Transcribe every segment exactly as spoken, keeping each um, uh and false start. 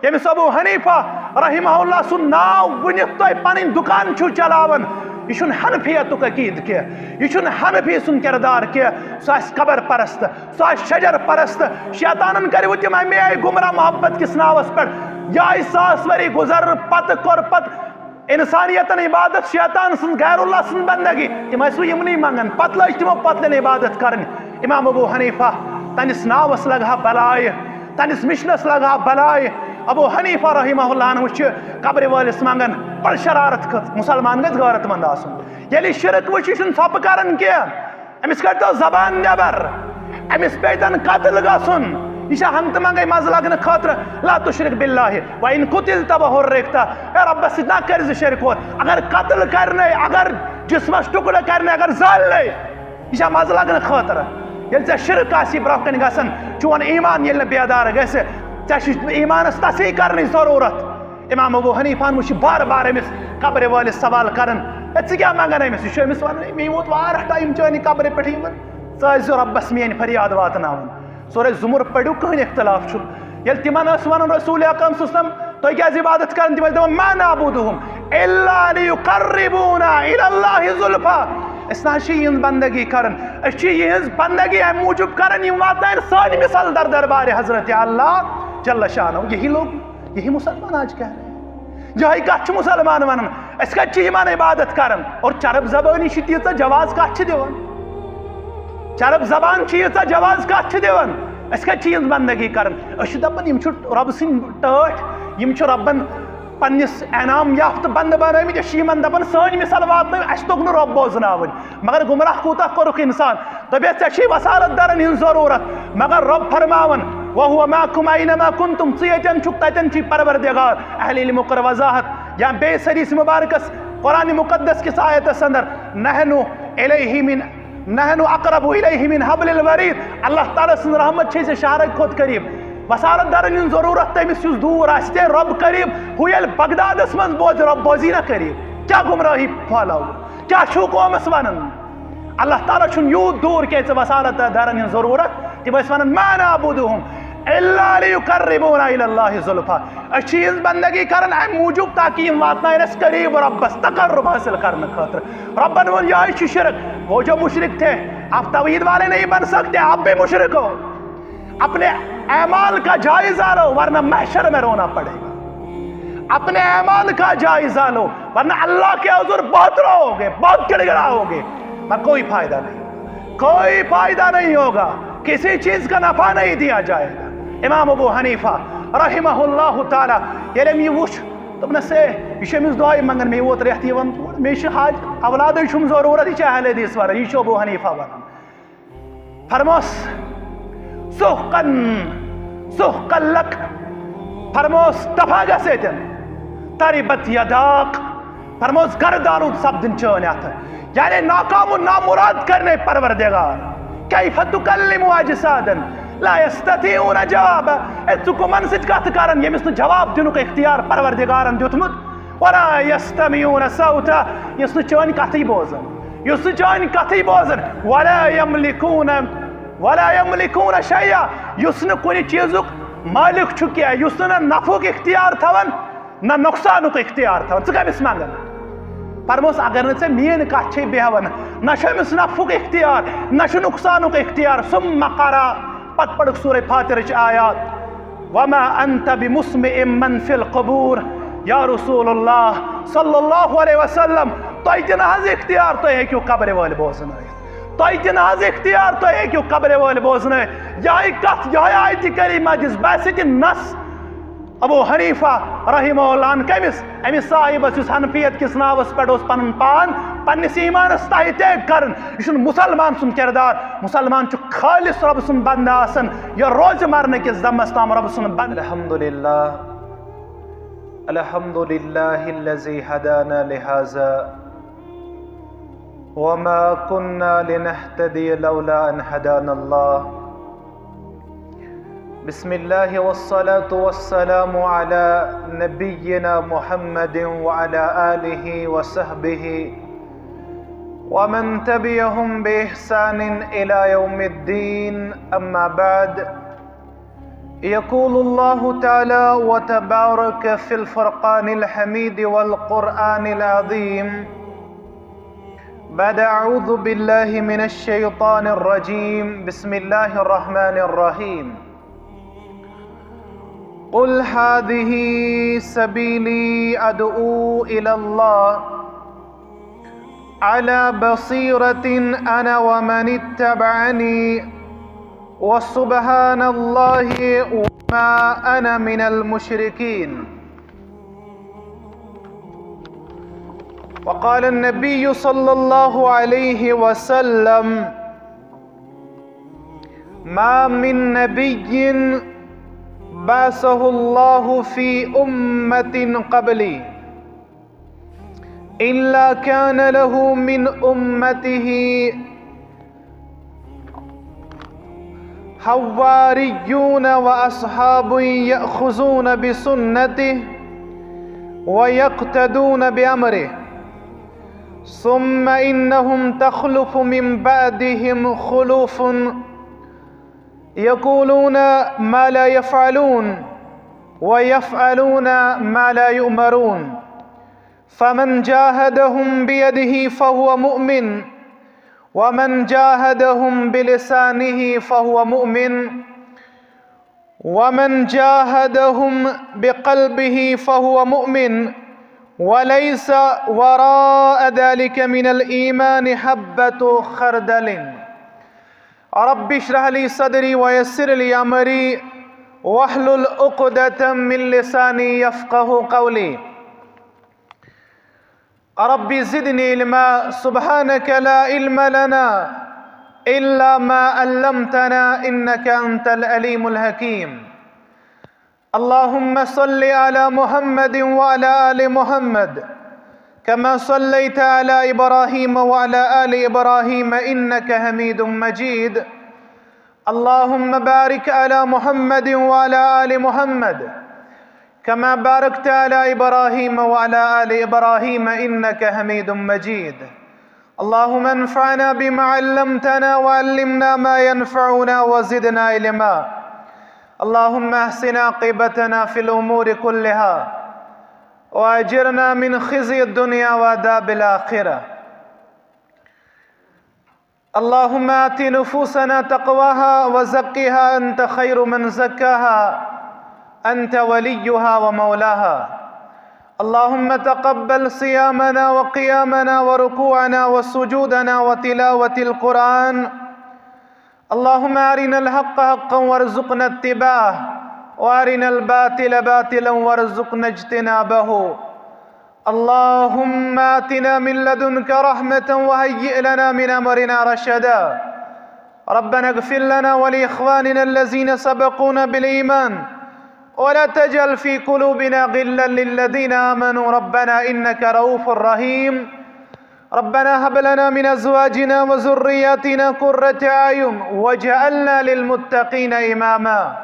ییٚمِس ابو حنیفہ رحمہ اللہ سُنٛد ناو ؤنِتھ تۄہہِ پنٕنۍ دُکان چھُو چلاوان، یہِ چھُنہٕ حنفیتُک عقیٖدٕ کینٛہہ، یہِ چھُنہٕ حنفی سُنٛد کردار کینٛہہ، سُہ آسہِ قبر پرست، سُہ آسہِ شجر پرست۔ شیطانن کٔرِو تِم اَمے آیہِ گمراہ محبت کِس ناوس پٮ۪ٹھ۔ یہِ آیہِ ساس ؤری گُزرنہٕ پتہٕ کوٚر پتہٕ انسانیتن عبادت شیطان سٕنٛز، غیر اللہ سٕنٛز بندگی۔ تِم ٲسۍ وۄنۍ یِمنٕے منگان، پتہٕ لٲج تِمو پتلن عبادت کرٕنۍ۔ امام ابو حنیفہ، تہنٛدِس ناوس لگہٕ ہا بلاے، تہنٛدِس مِشنس لگہٕ ہا بلاے۔ ابو حنیفہ رحمہ اللہ عنہ چھِ قبرِ وٲلِس منگان، بڑ شرارت کھٔژ۔ مسلمان گژھِ غیرت مند آسُن۔ ییٚلہِ شرک وٕچھِ، یہِ چھُنہٕ ژھۄپہٕ کران کینٛہہ، أمِس کٔڑۍتو زبان نٮ۪بر، أمِس پیٚیہِ تن قتل گژھُن۔ یہِ چھا ہنگتہٕ منگے مزٕ لگنہٕ خٲطرٕ؟ لا تشرک باللہ وان قتلت و حرقت۔ اے رۄبس سۭتۍ نہ کٔرۍ زِ شرک۔ اور اگر قتل کرنے، اگر جسمس ٹکڑٕ کرنے، اگر زالنے، یہِ چھا مزٕ لگنہٕ خٲطرٕ؟ ییٚلہِ ژےٚ شرک آسی برونٛہہ کنہِ گژھان، چون ایمان ییٚلہِ نہٕ بیدار گژھِ، ژےٚ چھُ ایمانس تصحیح کرنٕچ ضروٗرت۔ امام ابو حنیفہ ہن وٕچھ بار بار أمِس قبرِ وٲلِس سوال کران، "ہے، ژٕ کیٛاہ منگان أمِس؟" یہِ چھُ أمِس ونان، "ہے، مےٚ ووت واریاہ ٹایم چٲنی قبرِ پٮ۪ٹھ یِوان، ژٕ ٲسۍ زِ رۄبس میٲنۍ فریاد واتناوان۔" سورہ زمر پٔرِو، کٕہٕنۍ اختلاف چھُنہٕ۔ ییٚلہِ تِمن ٲس ونان رسول اکرم صلی اللہ علیہ وسلم، "تُہۍ کیٛازِ عبادت کران؟" تِم ٲسۍ دپان، "ما نعبدہم الا لیقربونا الی اللہ زلفا۔" أسۍ نہ حظ چھِ یِہنٛز بندگی کران، أسۍ چھِ یِہنٛز بندگی امہِ موٗجوٗب کران، یِم واتناون سٲنۍ مثال در دربارِ حضرت اللہ جل شانہ۔ یہی لوگ، یہی مسلمان آج کہہ رہے ہیں۔ یہے کتھ چھِ مسلمان ونان، أسۍ کتہِ چھِ یِمن عبادت کران؟ اور چرب زبٲنی چھِ تیٖژاہ جواز کتھ چھِ دِوان؟ چرب زبان چھِ ییٖژاہ جواز کتھ چھِ دِوان؟ أسۍ کتہِ چھِ یِہنٛز بندگی کران؟ أسۍ چھِ دپان، یِم چھِ رۄبہٕ سٕنٛدۍ ٹٲٹھۍ، یِم چھِ رۄبن پننِس انعام یافتہٕ بندٕ بنٲومٕتۍ، أسۍ چھِ یِمن دپان، سٲنۍ مثال واتنٲیِو، اسہِ توٚگ نہٕ رۄب بوزناوٕنۍ۔ مگر گمراہ کوٗتاہ کوٚرُکھ انسان۔ دپیس، ژےٚ چھے وسالت درن ہٕنٛز ضروٗرت، مگر رۄب فرماوان، "وہو معکم اینما کنتم"، ژٕ ییٚتٮ۪ن چھُکھ، تتٮ۪ن چھُے پروردگار۔ اہل علمو کٔر وضاحت، یا بیٚیِس حدیث مبارکس، قرآن مقدس کِس آیتس اندر، "نحن الیہ من، نحن اقرب الیہ من حبل الورید"، اللہ تعالیٰ سٕنٛز رحمت چھے ژےٚ شہرک کھۄتہٕ قریب۔ وسالت درن ہٕنٛز ضروٗرت تٔمِس یُس دوٗر آسہِ، تیٚلہِ رۄب قریب، ہُہ ییٚلہِ بغدادس منٛز بوزِ، رۄب بوزی نہ قریب۔ کیٛاہ گمراہی پھٔہلاوو؟ کیٛاہ چھُو قومس ونان؟ اللہ تعالیٰ چھُنہٕ یوٗت دوٗر کینٛہہ ژےٚ وسالت درن ہٕنٛز ضروٗرت۔ تِم ٲسۍ ونان، "ما نعبدہم الا لیقربونا الی اللہ زلفا۔" أسۍ چھِ یِہنٛز بندگی کران امہِ موٗجوٗب تاکہِ یِم واتناون أسۍ قریب رۄبس، تقرب حٲصِل کرنہٕ خٲطرٕ۔ رۄبن ووٚن، یہے چھُ شرک۔ وہ جو مشرک تھے، آپ توحید والے نہیں بن سکتے، آپ بھی مشرک ہو۔ اپنے اعمال کا جائزہ لو، ورنہ محشر میں رونا پڑے گا۔ اپنے اعمال کا جائزہ لو، ورنہ اللہ کے حضور بہت روؤ گے، بہت گڑگڑاؤ گے، مگر کوئی فائدہ نہیں، کوئی فائدہ نہیں ہوگا، کسی چیز کا نفع نہیں دیا جائے گا۔ امام ابو حنیفہ رحمہ اللہ تعالیٰ، ییٚلہِ أمۍ یہِ وُچھ، دوٚپنس، "ہے، یہِ چھُ أمِس دۄہے منگان، مےٚ ووت رٮ۪تھ یِوان تور، مےٚ چھُ حاج، اولادٕے چھُم ضروٗرت، یہِ چھُ اہل حدیث ورٲے"، یہِ چھُ ابو حنیفہ ونان۔ فرموس، "سحقا، سحقا لک"، فرموس، "دفع گژھ ییٚتٮ۪ن، تربت یداک"، فرموس، "گردٕ آلوٗد سپدٕنۍ چٲنۍ اَتھٕ"، یعنی ناکام و نامراد کرنے پروردگار۔ "کیف تکلم اجسادا لا یستطیعون جوابا"، اے، ژٕ کٕمن سۭتۍ کتھ کران، ییٚمِس نہٕ جواب دِنُک اختیار پروردگارن دیُتمُت؟ "ولا یستمعون صوتا"، یُس نہٕ چٲنۍ کتھٕے بوزان، یُس نہٕ چٲنۍ کتھٕے بوزان۔ "ولا یملکون، ولا یملکون شیئا"، یُس نہٕ کُنہِ چیٖزُک مالک چھُ کینٛہہ، یُس نہٕ نہ نفعُک اختیار تھاوان، نہ نۄقصانُک اختیار تھاوان، ژٕ کٔمِس منٛگان؟ فرموس، اگر نہٕ ژےٚ میٲنۍ کتھ چھے بیہوان، نہ چھُ أمِس نفعُک اختیار، نہ چھُ نۄقصانُک اختیار۔ ثم قرأ، پتہٕ پرکھ سورہ فاطرٕچ آیات، "وما انت بمسمع من فی القبور"۔ یا رسول اللہ صلی اللہ علیہ وسلم، تۄہہِ تہِ نہ حظ اختیار، تُہۍ ہیٚکِو قبرِ وٲلۍ بوزنٲیِتھ۔ تۄہہِ تہِ نہ حظ اختیار، تُہۍ ہیٚکِو قبرِ وٲلۍ بوزنٲیِتھ۔ یہے کتھ، یہے آیتِ کریمہ دِژ بحث تہِ نص۔ ابو حنیفہ رحمہ اللہ عنہ کٔمِس؟ أمِس صاحبس یُس حنفیت کِس ناوس پٮ۪ٹھ اوس پنُن پان پننِس ایمانس تحت تیگ کران۔ یہِ چھُنہٕ مسلمان سُنٛد کردار۔ مسلمان چھُ خالص رۄب سُنٛد بندٕ آسان، یہِ روزِ مرنہٕ کِس دمس تام رۄب سُنٛد بندٕ۔ الحمد للہ، الحمد للہ الذی ہدانا لہذا وما كنا لنهتدي لولا أن هدانا الله۔ بسم الله والصلاة والسلام على نبينا محمد وعلى آله وصحبه ومن تبعهم بإحسان إلى يوم الدين، أما بعد۔ يقول الله تعالى وتبارك في الفرقان الحميد والقرآن العظيم بعد أعوذ بالله من الشيطان الرجيم. بسم الله الرحمن الرحيم. قل هذه سبيلي أدعو إلى الله على بصيرة أنا ومن اتبعني وسبحان الله وما أنا من المشركين. وقال النبي صلى الله عليه وسلم: ما من نبي بعثه الله في أمة قبلي إلا كان له من أمته حواريون وأصحاب يأخذون بسنته ويقتدون بأمره، ثم إنهم تخلف من بعدهم خلوف يقولون ما لا يفعلون ويفعلون ما لا يؤمرون، فمن جاهدهم بيده فهو مؤمن، ومن جاهدهم بلسانه فهو مؤمن، ومن جاهدهم بقلبه فهو مؤمن، وليس وراء ذلك من الإيمان حبة خردل. رب اشرح لي صدري ويسر لي أمري واحلل عقدة من لساني يفقه قولي. رب زدني علما، سبحانك لا علم لنا إلا ما علمتنا إنك أنت العليم الحكيم. اللهم صل على محمد وعلى آل محمد كما صليت على إبراهيم وعلى آل إبراهيم إنك حميد مجيد. اللهم بارك على محمد وعلى آل محمد كما باركت على إبراهيم وعلى آل إبراهيم إنك حميد مجيد. اللهم انفعنا بما علمتنا وعلمنا ما ينفعنا وزدنا علما. اللهم أحسن عاقبتنا في الأمور كلها وأجرنا من خزي الدنيا وعذاب الآخرة. اللهم آت نفوسنا تقواها وزكها أنت خير من زكاها أنت وليها ومولاها. اللهم تقبل صيامنا وقيامنا وركوعنا وسجودنا وتلاوة القرآن. اللهم أرنا الحق حقا وارزقنا اتباعه وأرنا الباطل باطلا وارزقنا اجتنابه. اللهم آتنا من لدنك رحمة وهيئ لنا من أمرنا رشدا. ربنا اغفر لنا ولإخواننا الذين سبقونا بالإيمان ولا تجعل في قلوبنا غلا للذين آمنوا ربنا إنك رؤوف رحيم. ربنا هب لنا من أزواجنا وذرياتنا قرة أعين واجعلنا للمتقين إماما.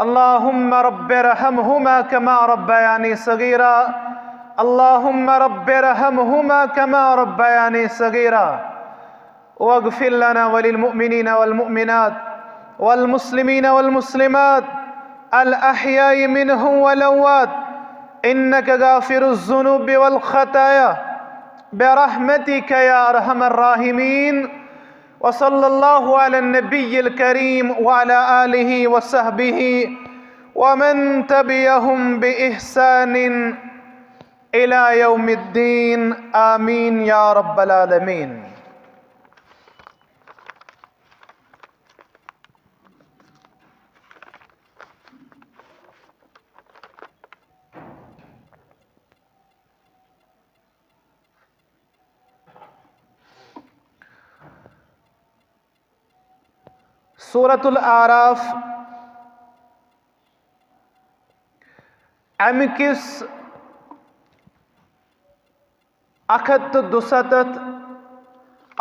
اللهم رب ارحمهما كما ربياني صغيرا. اللهم رب ارحمهما كما ربياني صغيرا. واغفر لنا وللمؤمنين والمؤمنات والمسلمين والمسلمات الأحياء منهم والأموات إنك غافر الذنوب والخطايا برحمتك يا أرحم الراحمين. وصلى الله على النبي الكريم وعلى آله وصحبه ومن تبعهم بإحسان إلى يوم الدين. آمين يا رب العالمين. سورة الأعراف، اَمہِ کِس اکھ ہتھ تہٕ دُسَتتھ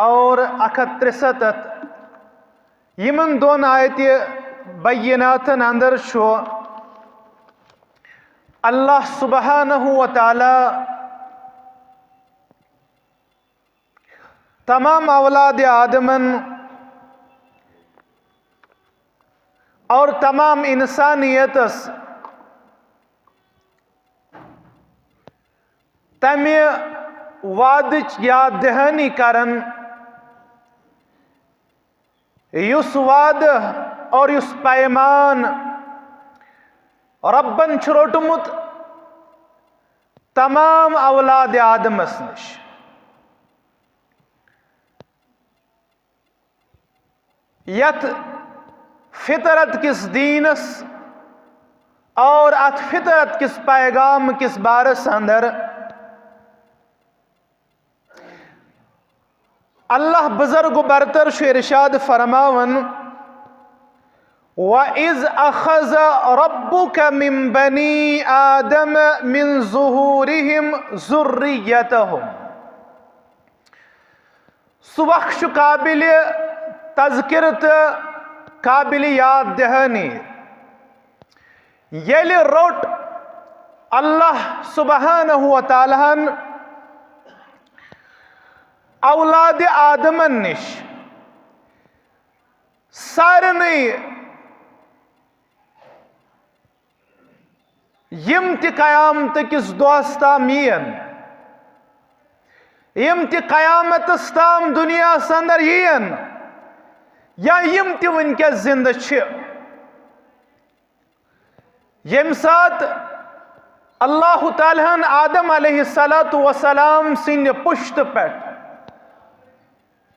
اور اکھ ہتھ ترٛسَتتھ، یِمن دۄن آیتہِ بیناتن اندر چھُ اللہ سبحانہ و تعالیٰ تمام اولاد آدمن اور تمام انسانیتس تمہِ وعدٕچ یاد دہانی کران، یُس وعدٕ اور یُس پیمان رۄبن چھُ روٚٹمُت تمام اولاد آدمس نِش۔ یتھ فطرت کِس دیٖنس اور اتھ فطرت کِس پیغام کِس بارس اندر اللہ بزرگ و برتر چھُ ارشاد فرماوان، وَإِذْ أَخَذَ رَبُّكَ مِنْ بَنِي آدَمَ مِنْ ظُهُورِهِمْ ذُرِّيَّتَهُمْ۔ سُہ وقت چھُ قابل تذکرٕ تہٕ قابل یاد دہانی۔ ییٚلہِ روٚٹ اللہ سبحانہ و تعالیٰ ہن اولاد آدمن نِش سارنٕے یِم تہِ قیامتہٕ کِس دۄہس تام یِین، یِم تہِ قیامتس تام دُنیاہس اندر یِین، یا یِم تہِ وٕنکیٚس زندٕ چھِ، ییٚمہِ ساتہٕ اللہ تعالیٰ ہن آدم علیہ الصلوۃ والسلام سٕنٛدِ پُشتہٕ پٮ۪ٹھ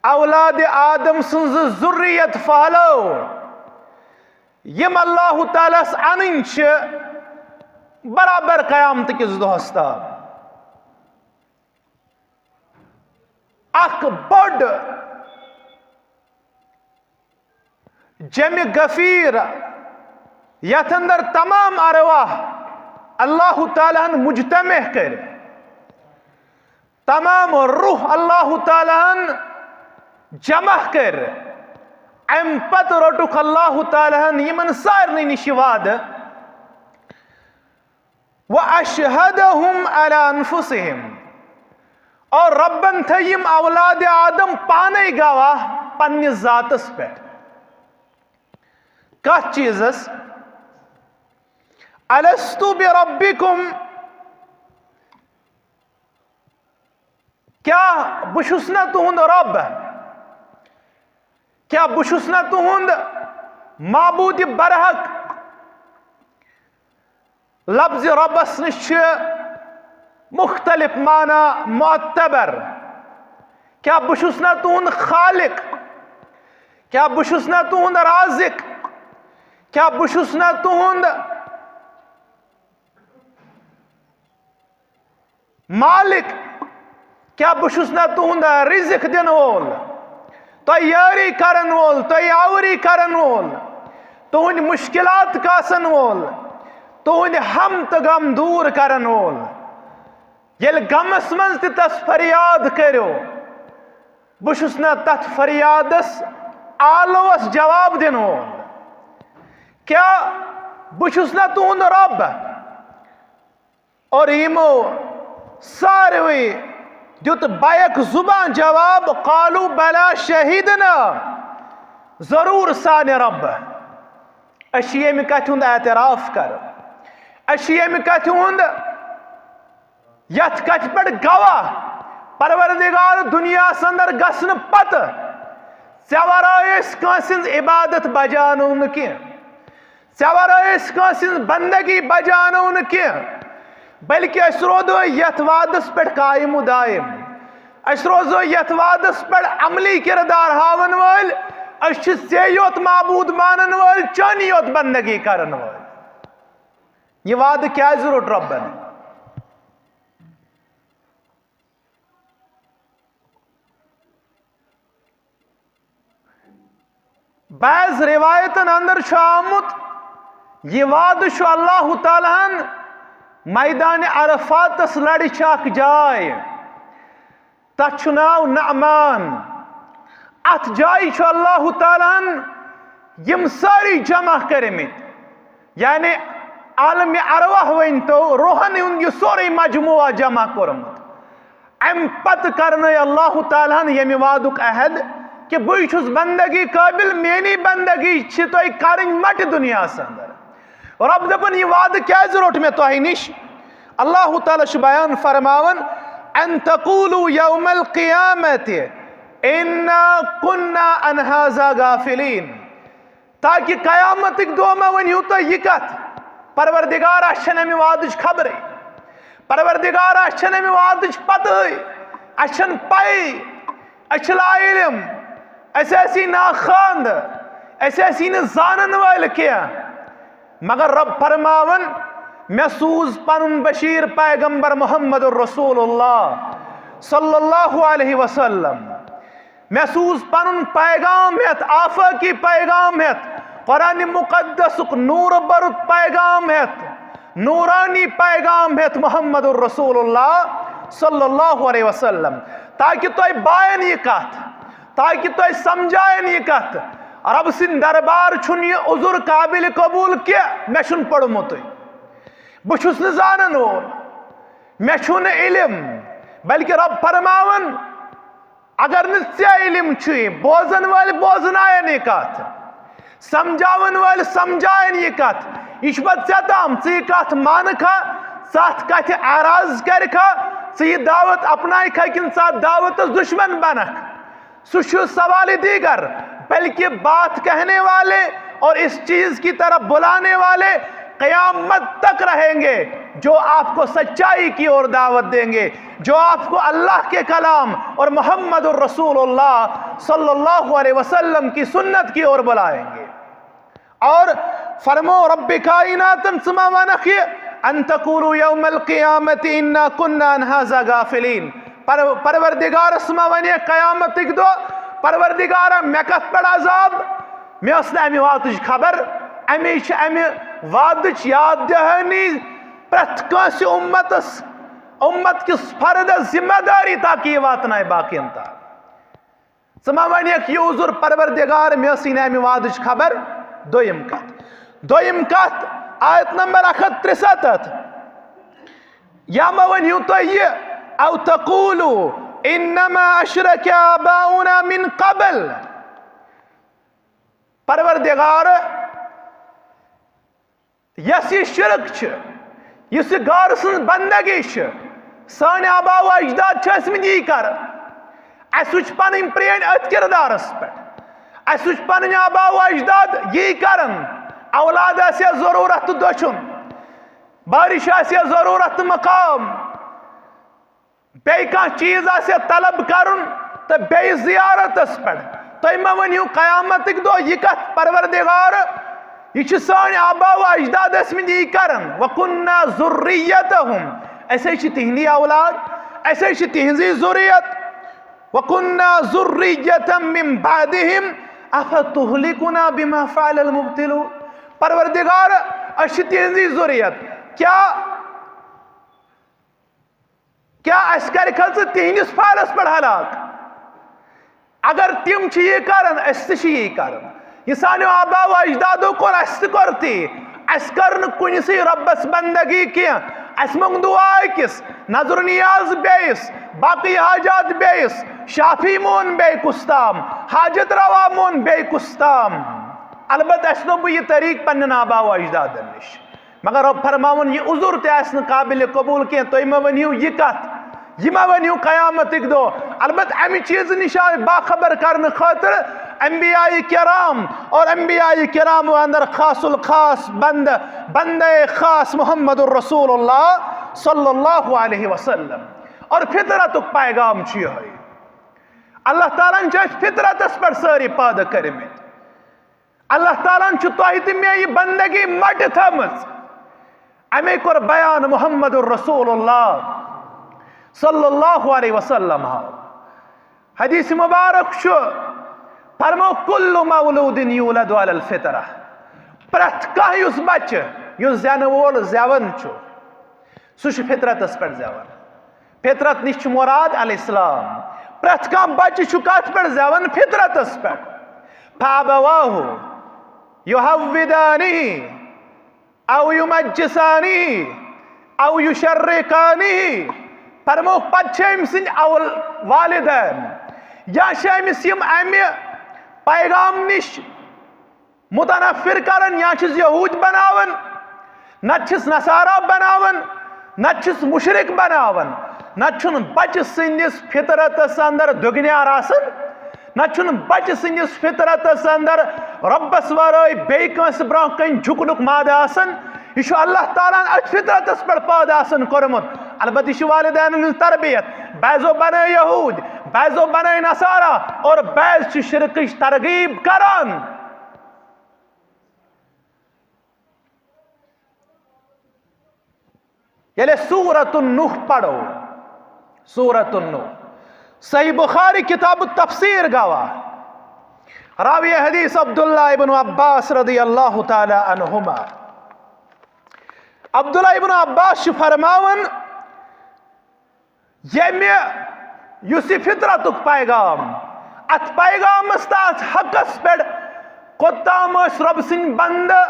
اولاد آدم سٕنٛز ذُرِّیَت پھٔہلٲو، یِم اللہ تعالیٰ ہس انٕنۍ چھِ برابر قیامتہٕ کِس دۄہس تام۔ اکھ بٔڑ جمع غفیر، یتھ اندر تمام ارواح اللہ تعالیٰ ہن مجتمع کٔرۍ، تمام روح اللہ تعالیٰ ہن جمع کٔرۍ۔ امہِ پتہٕ روٚٹُکھ اللہ تعالیٰ ہن یِمن سارنٕے نِش یہِ وعدٕ، وَأَشْهَدَهُمْ عَلَىٰ أَنفُسِهِمْ، اور رۄبن تھٲے یِم اولاد آدم پانے گواہ پننِس ذاتس پٮ۪ٹھ۔ کتھ چیٖزس؟ أَلَسْتُ بِرَبِّكُمْ، کیٛاہ بہٕ چھُس نہ تُہُنٛد رۄب؟ کیٛاہ بہٕ چھُس نہ تُہُنٛد معبوٗدِ برحق؟ لفظِ رۄبس نِش چھِ مُختٔلِف معنی معتبر۔ کیٛاہ بہٕ چھُس نہ تُہُنٛد خالق؟ کیٛاہ بہٕ چھُس نہ تُہُنٛد رازق؟ کیٛاہ بہٕ چھُس نہ تُہُنٛد مالک؟ کیٛاہ بہٕ چھُس نہ تُہُنٛد رِزِق دِنہٕ وول، تۄہہِ یٲری کرن وول، تۄہہِ آوری کرن وول، تُہٕنٛدۍ مُشکِلات کاسن وول، تُہٕنٛدۍ ہم تہٕ غم دوٗر کرن وول؟ ییٚلہِ غمس منٛز تہِ تس فریاد کٔرِو، بہٕ چھُس نہ تتھ فریادس آلوس جواب دِنہٕ وول۔ کیٛاہ بہٕ چھُس نہ تُہُنٛد رۄب؟ اور یِمو ساروٕے دیُت بیک زبان جواب، قالوا بلی شہدنا، ضروٗر سانہِ رۄبہٕ، أسۍ چھِ ییٚمہِ کتھِ ہُنٛد اعتراف کران، أسۍ چھِ ییٚمہِ کتھِ ہُنٛد، یتھ کتھِ پٮ۪ٹھ گواہ، پروردگار، دُنیاہس اندر گژھنہٕ پتہٕ ژےٚ ورٲے أسۍ کٲنٛسہِ ہٕنٛز عبادت بجاونو نہٕ کینٛہہ۔ ژےٚ ورٲے أسۍ کٲنٛسہِ ہٕنٛز بندگی بجاونو نہٕ کینٛہہ، بلکہِ أسۍ روزو یتھ وعدس پٮ۪ٹھ قائم و دائم۔ أسۍ روزو یتھ وعدس پٮ۪ٹھ عملی کردار ہاون وٲلۍ۔ أسۍ چھِ ژے یوت معبوٗد مانن وٲلۍ، چٲنی یوت بندگی کرن وٲلۍ۔ یہِ وعدٕ کیٛازِ روٚٹ رۄبن؟ بعض روایتن اندر چھُ آمُت، یہِ وعدٕ چھُ اللہ تعالیٰ ہن میدان عرفاتس لرِ چھِ اکھ جاے، تتھ چھُ ناو نعمان۔ اتھ جایہِ چھُ اللہ تعالیٰ ہن یِم سٲری جمع کٔرمٕتۍ، یعنی عالم ارواح ؤنۍ تو، روحن ہُنٛد یہِ سورُے مجموعہ جمع کوٚرمُت۔ امہِ پتہٕ کرنٲے اللہ تعالیٰ ہن ییٚمہِ وعدُک عہد کہ بٕے چھُس بندگی قٲبِل، میٛٲنی بندگی چھِ تۄہہِ کرٕنۍ مٹہِ دُنیاہَس اندر۔ رۄب دَپان، یہِ وعدٕ کیٛازِ روٚٹ مےٚ تۄہہِ نِش؟ اللہ تعالیٰ چھُ بیان فرماوان، ان تقولوا یوم القیامت انا کنا عن ھذا غافلین، تاکہ قیامتٕکۍ دۄہ مہ ؤنِو تُہۍ یہِ کتھ، پروردگار، اَسہِ چھَنہٕ اَمہِ وعدٕچ خبرٕے، پروردگار، اَسہِ چھَنہٕ اَمہِ وعدٕچ پتہٕے، اَسہِ چھَنہٕ پَیی، أسۍ چھِ لا علم، أسۍ ٲسی ناخواندٕ، أسۍ ٲسی نہٕ زانن وٲلۍ کینٛہہ۔ مگر رۄب فرماوان، مےٚ سوٗز پنُن بشیٖر پیغمبر محمد رسول اللہ صلی اللہ علیہ وسلم۔ مےٚ سوٗز پنُن پیغام ہٮ۪تھ، آفٲقی پیغام ہٮ۪تھ، قرآن مقدسُک نوٗرٕ بوٚرُت پیغام ہٮ۪تھ، نوٗرانی پیغام ہٮ۪تھ محمد رسول اللہ صلی اللہ علیہ وسلم، تاکہ تۄہہِ باین یہِ کتھ، تاکہ تۄہہِ سمجھاین یہِ کتھ۔ رۄب سٕنٛدِ دربار چھُنہٕ یہِ عذر قابل قبول کینٛہہ، مےٚ چھُنہٕ پوٚرمُتٕے، بہٕ چھُس نہٕ زانن وول، مےٚ چھُنہٕ علم، بلکہ رۄب فرماوان، اگر نہٕ ژےٚ علم چھُے، بوزن وٲلۍ بوزناین یہِ کتھ، سمجھاون وٲلۍ سمجھاین یہِ کتھ۔ یہِ چھُ پتہٕ ژےٚ تام، ژٕ یہِ کتھ مانکھا، ژٕ اتھ کتھِ اعراض کرکھا، ژٕ یہِ دعوت اپنایکھا کِنہٕ ژٕ اتھ دعوتس دشمن بنکھ۔ سُہ چھُ سوال دیگر، بلکہ بات کہنے والے اور اس چیز کی طرف بلانے والے قیامت تک رہیں گے، جو آپ کو سچائی کی اور دعوت دیں گے، جو آپ کو اللہ کے کلام اور محمد الرسول اللہ صلی اللہ علیہ وسلم کی سنت کی اور بلائیں گے۔ اور فرمو رب کائناتن، ژٕ ما ونکھ یہِ، ان تقولوا یوم القیامت انا کنا عن ھذا غافلین۔ پر-، پروردگارس ما ونہِ قیامتٕکۍ دۄہ، پروردگارا، مےٚ کتھ پٮ۪ٹھ عذاب؟ مےٚ ٲس نہٕ امہِ وعدٕچ خبر۔ امی چھِ امہِ وعدٕچ یاد دہانی پرٛٮ۪تھ کٲنٛسہِ امتس، امت کِس فردس ذمہ داری، تاکہ یہِ واتنایہِ باقین تام۔ ژٕ ما ونکھ یہِ عذر، پروردگار، مےٚ ٲسٕے نہٕ امہِ وعدٕچ خبر۔ دوٚیِم کتھ، دوٚیِم کتھ، آیت نمبر اکھ ہتھ ترٛسَتتھ۔ یا ما ؤنِو تُہۍ یہِ، او تقولوا انما اشرک آباؤنا من قبل۔ پروردگار، یۄس یہِ شرک چھِ، یُس یہِ غٲر سٕنٛز بندگی چھِ، سٲنۍ آبا و اجداد چھِ ٲسمٕتۍ یی کران۔ اَسہِ وٕچھ پنٕنۍ پرٛٲنۍ أتھۍ کردارس پٮ۪ٹھ، اَسہِ وٕچھ پنٕنۍ آبا و اجداد یی کران۔ اولاد آسہِ ہا ضروٗرت تہٕ دٔچھُن، بارش آسہِ ہا ضروٗرت تہٕ مقام، بیٚیہِ کانٛہہ چیٖز آسہِ ہا طلب کرُن تہٕ بیٚیہِ زیارتس پٮ۪ٹھ۔ تُہۍ مہ ؤنِو قیامتٕکۍ دۄہ یہِ کتھ، پروردگار، یہِ چھِ سٲنۍ آبا و اجداد ٲسمٕتۍ یی کران۔ وَكُنَّا ذُرِّيَّتَهُمْ، أسۍ ہے چھِ تِہنٛدی اولاد، أسۍ ہے چھِ تِہنٛزٕے ذُریت۔ وَكُنَّا ذُرِّيَّةً مِّن بَعْدِهِمْ أَفَتُهْلِكُنَا بِمَا فَعَلَ الْمُبْطِلُونَ۔ پروردگار، أسۍ چھِ تِہنٛزٕے ذُریت، کیٛاہ کیٛاہ اَسہِ کَرِکھا ژٕ تِہنٛدِس فعلس پٮ۪ٹھ ہلاک؟ اگر تِم چھِ یی کران، أسۍ تہِ چھِ یی کران۔ یہِ سانیو آبا و اجدادو کوٚر، اَسہِ تہِ کوٚر تی۔ اَسہِ کٔر نہٕ کُنہِ سٕے رۄبس بندگی کینٛہہ۔ اَسہِ موٚنگ دُعا أکِس، نظر و نیاز بیٚیِس، باقٕے حاجات بیٚیِس، شافی مون بیٚیہِ کُس تام، حاجت روا مون بیٚیہِ کُس تام۔ البتہٕ اَسہِ لوٚب یہِ طریٖق پننٮ۪ن آبا و اجدادن نِش۔ مگر رۄب فرماوُن، یہِ عذر تہِ آسہِ نہٕ قابل قبول کینٛہہ۔ تُہۍ مہ ؤنِو یہِ کتھ، یہِ مہ ؤنِو قیامتٕکۍ دۄہ۔ البتہٕ امہِ چیٖزٕ نِش آے باخبر کرنہٕ خٲطرٕ انبیاء کرام اور انبیاء کرام اندر خاص الخاص بندہ، بندہ خاص محمد الرسول اللہ صلی اللہ علیہ وسلم۔ اور فطرتُک پیغام چھُ یِہوٚے۔ اللہ تعالیٰ ہن چھِ أسۍ فطرتس پٮ۪ٹھ سٲری پٲدٕ کٔرمٕتۍ۔ اللہ تعالیٰ ہن چھُ تۄہہِ تہٕ مےٚ یہِ بندگی مٹہِ تھٲومٕژ۔ امے کوٚر بیان محمد رسول اللہ صلی اللہ علیہ وسلم۔ حدیث مبارک چھُ، فرمو، کل مولود یولد علی الفطرہ۔ پرٛٮ۪تھ کانٛہہ یُس بچہِ، یُس زٮ۪نہٕ وول زٮ۪وان چھُ، سُہ چھُ فطرتس پٮ۪ٹھ زٮ۪وان۔ فطرت نِش چھُ مراد الاسلام۔ پرٛٮ۪تھ کانٛہہ بچہِ چھُ کتھ پٮ۪ٹھ زٮ۪وان؟ فطرتس پٮ۪ٹھ۔ فابواہ یحودانہ او یمجسانہ او یشرقانہ۔ فرموکھ، پتہٕ چھِ أمۍ سٕنٛدۍ اول والدین یا چھِ أمِس یِم امہِ پیغام نِش متنفر کران، یا چھِس یہوٗدۍ بناوان، نتہٕ چھِس نصارا بناوان، نتہٕ چھِس مشرک بناوان، نتہٕ چھُنہٕ بچہٕ سٕنٛدِس فطرتس اندر دُگنیار آسان، نتہٕ چھُنہٕ بچہٕ سٕنٛدِس فطرتس اندر رۄبس ورٲے بیٚیہِ کٲنٛسہِ برٛونٛہہ کنہِ جھُکنُک مادٕ آسان۔ یہِ چھُ اللہ تعالیٰ ہن أتھۍ فطرتس پٮ۪ٹھ پٲدٕ آسان کوٚرمُت۔ البتہٕ یہِ چھِ والدینن ہٕنٛز تربیت۔ بعضو بنٲے یہوٗدۍ، بعضو بنٲے نصارا، اور بعض چھِ شرکٕچ ترغیب کران۔ ییٚلہِ سورت النوح پرو، سورت النوح، صحیح بخاری کتاب التفسیر گواہ، راوی حدیث عبداللہ ابن عباس رضی اللہ تعالی عنہما۔ عبداللہ ابن عباس چھُ فرماوان، ییٚمہِ، یُس یہِ فطرتُک پیغام، اتھ پیغامس تہٕ اتھ حقس پٮ۪ٹھ کوٚت تام ٲسۍ رۄب سٕنٛدۍ بندٕ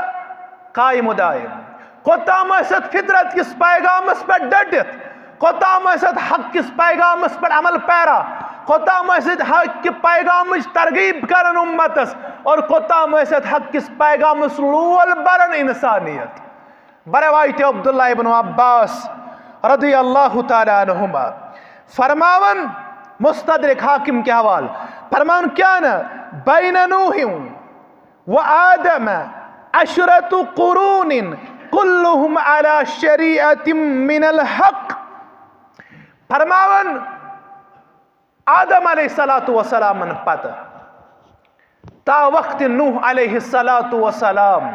قایم و دائم؟ کوٚت تام ٲسۍ اتھ فطرت کِس پیغامس پٮ۪ٹھ ڈٔٹِتھ؟ کوٚت تام ٲسۍ اتھ حق کِس پیغامس پٮ۪ٹھ عمل پیرا؟ کوٚت تام ٲسۍ اتھ حق کہِ پیغامٕچ ترغیب کران امتس؟ اور کوٚت تام ٲسۍ اتھ حق کِس پیغامس لول بران انسانیت؟ بروایت عبداللہ ابن عباس رضی اللہ تعالی عنہما فرماون، مستدرک حاکم کے حوال فرماون، کیا نہ بین نوح و آدم عشرت قرون کلہم علی شریعت من الحق۔ فرماون، آدم علیہ الصلوۃ والسلامن پتہٕ تا وقت نوح علیہ الصلوۃ والسلام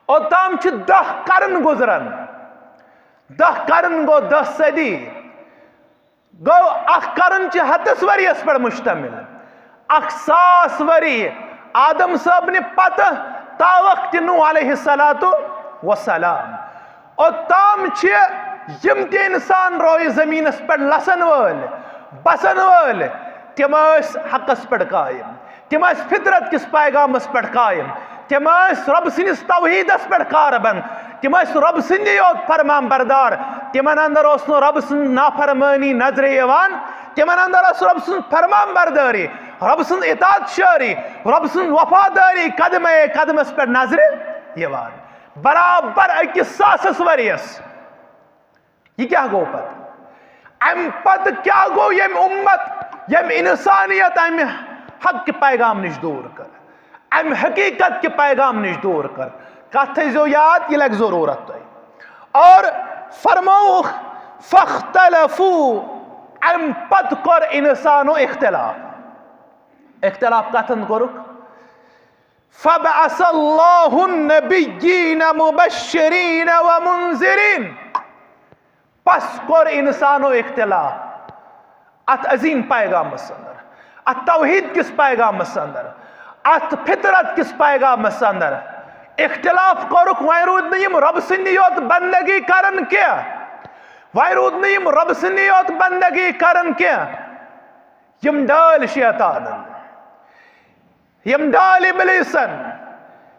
اوٚتام چھِ دَہ قرن گُزران۔ دَہ قرن گوٚو دَہ صدی، گوٚو اکھ قرن چھِ ہتس ؤریس پٮ۪ٹھ مشتمل۔ اکھ ساس ؤری آدم صٲبنہِ پتہٕ تا وقت نوح علیہ الصلوۃ والسلام۔ اوٚتام چھِ یِم تہِ انسان روئے زمینس پٮ۪ٹھ لسن وٲلۍ، بسن وٲلۍ، تِم ٲسۍ حقس پٮ۪ٹھ قائم، تِم ٲسۍ فطرت کِس پیغامس پٮ۪ٹھ قائم، تِم ٲسۍ رۄب سٕنٛدِس توحیٖدس پٮ۪ٹھ کاربند، تِم ٲسۍ رۄب سٕنٛدی یوت فرمان بردار۔ تِمن اندر اوس نہٕ رۄب سٕنٛز نافرمٲنی نظرِ یِوان، تِمن اندر ٲس رۄب سٕنٛز فرمان بردٲری، رۄب سٕنٛز اطاعت شٲری، رۄب سٕنٛز وفادٲری قدمے قدمس پٮ۪ٹھ نظرِ یِوان۔ برابر أکِس ساسس ؤرِیس۔ یہِ کیٛاہ گوٚو پتہٕ؟ امہِ پتہٕ کیٛاہ گوٚو، ییٚمہِ اُمت، ییٚمہِ انسانیت امہِ حق کہِ پیغام نِش دوٗر کٔر، امہِ حقیقت کہِ پیغام نِش دوٗر کٔر؟ کتھ تھٲیزیو یاد، یہِ لگہِ ضروٗرت تۄہہِ۔ اور فرمووُکھ، فاختلفوا، امہِ پتہٕ کوٚر انسانو اختلاف۔ اختلاف کتھن کوٚرُکھ؟ فبعث اللہ النبیین مبشرین و منذرین۔ پس کوٚر انسانو اختلاف اتھ عظیم پیغامس اندر، اتھ توحید کِس پیغامس اندر، اتھ فطرت کِس پیغامس اندر۔ اختلاف کوٚرُکھ، وۄنۍ روٗد نہٕ یِم رۄب سٕنٛدی یوت بندگی کران کینٛہہ، وۄنۍ روٗد نہٕ یِم رۄب سٕنٛدی یوت بندگی کران کینٛہہ، یِم ڈٲلۍ شیطانن۔ یِم ڈٲلۍ ابلیسن،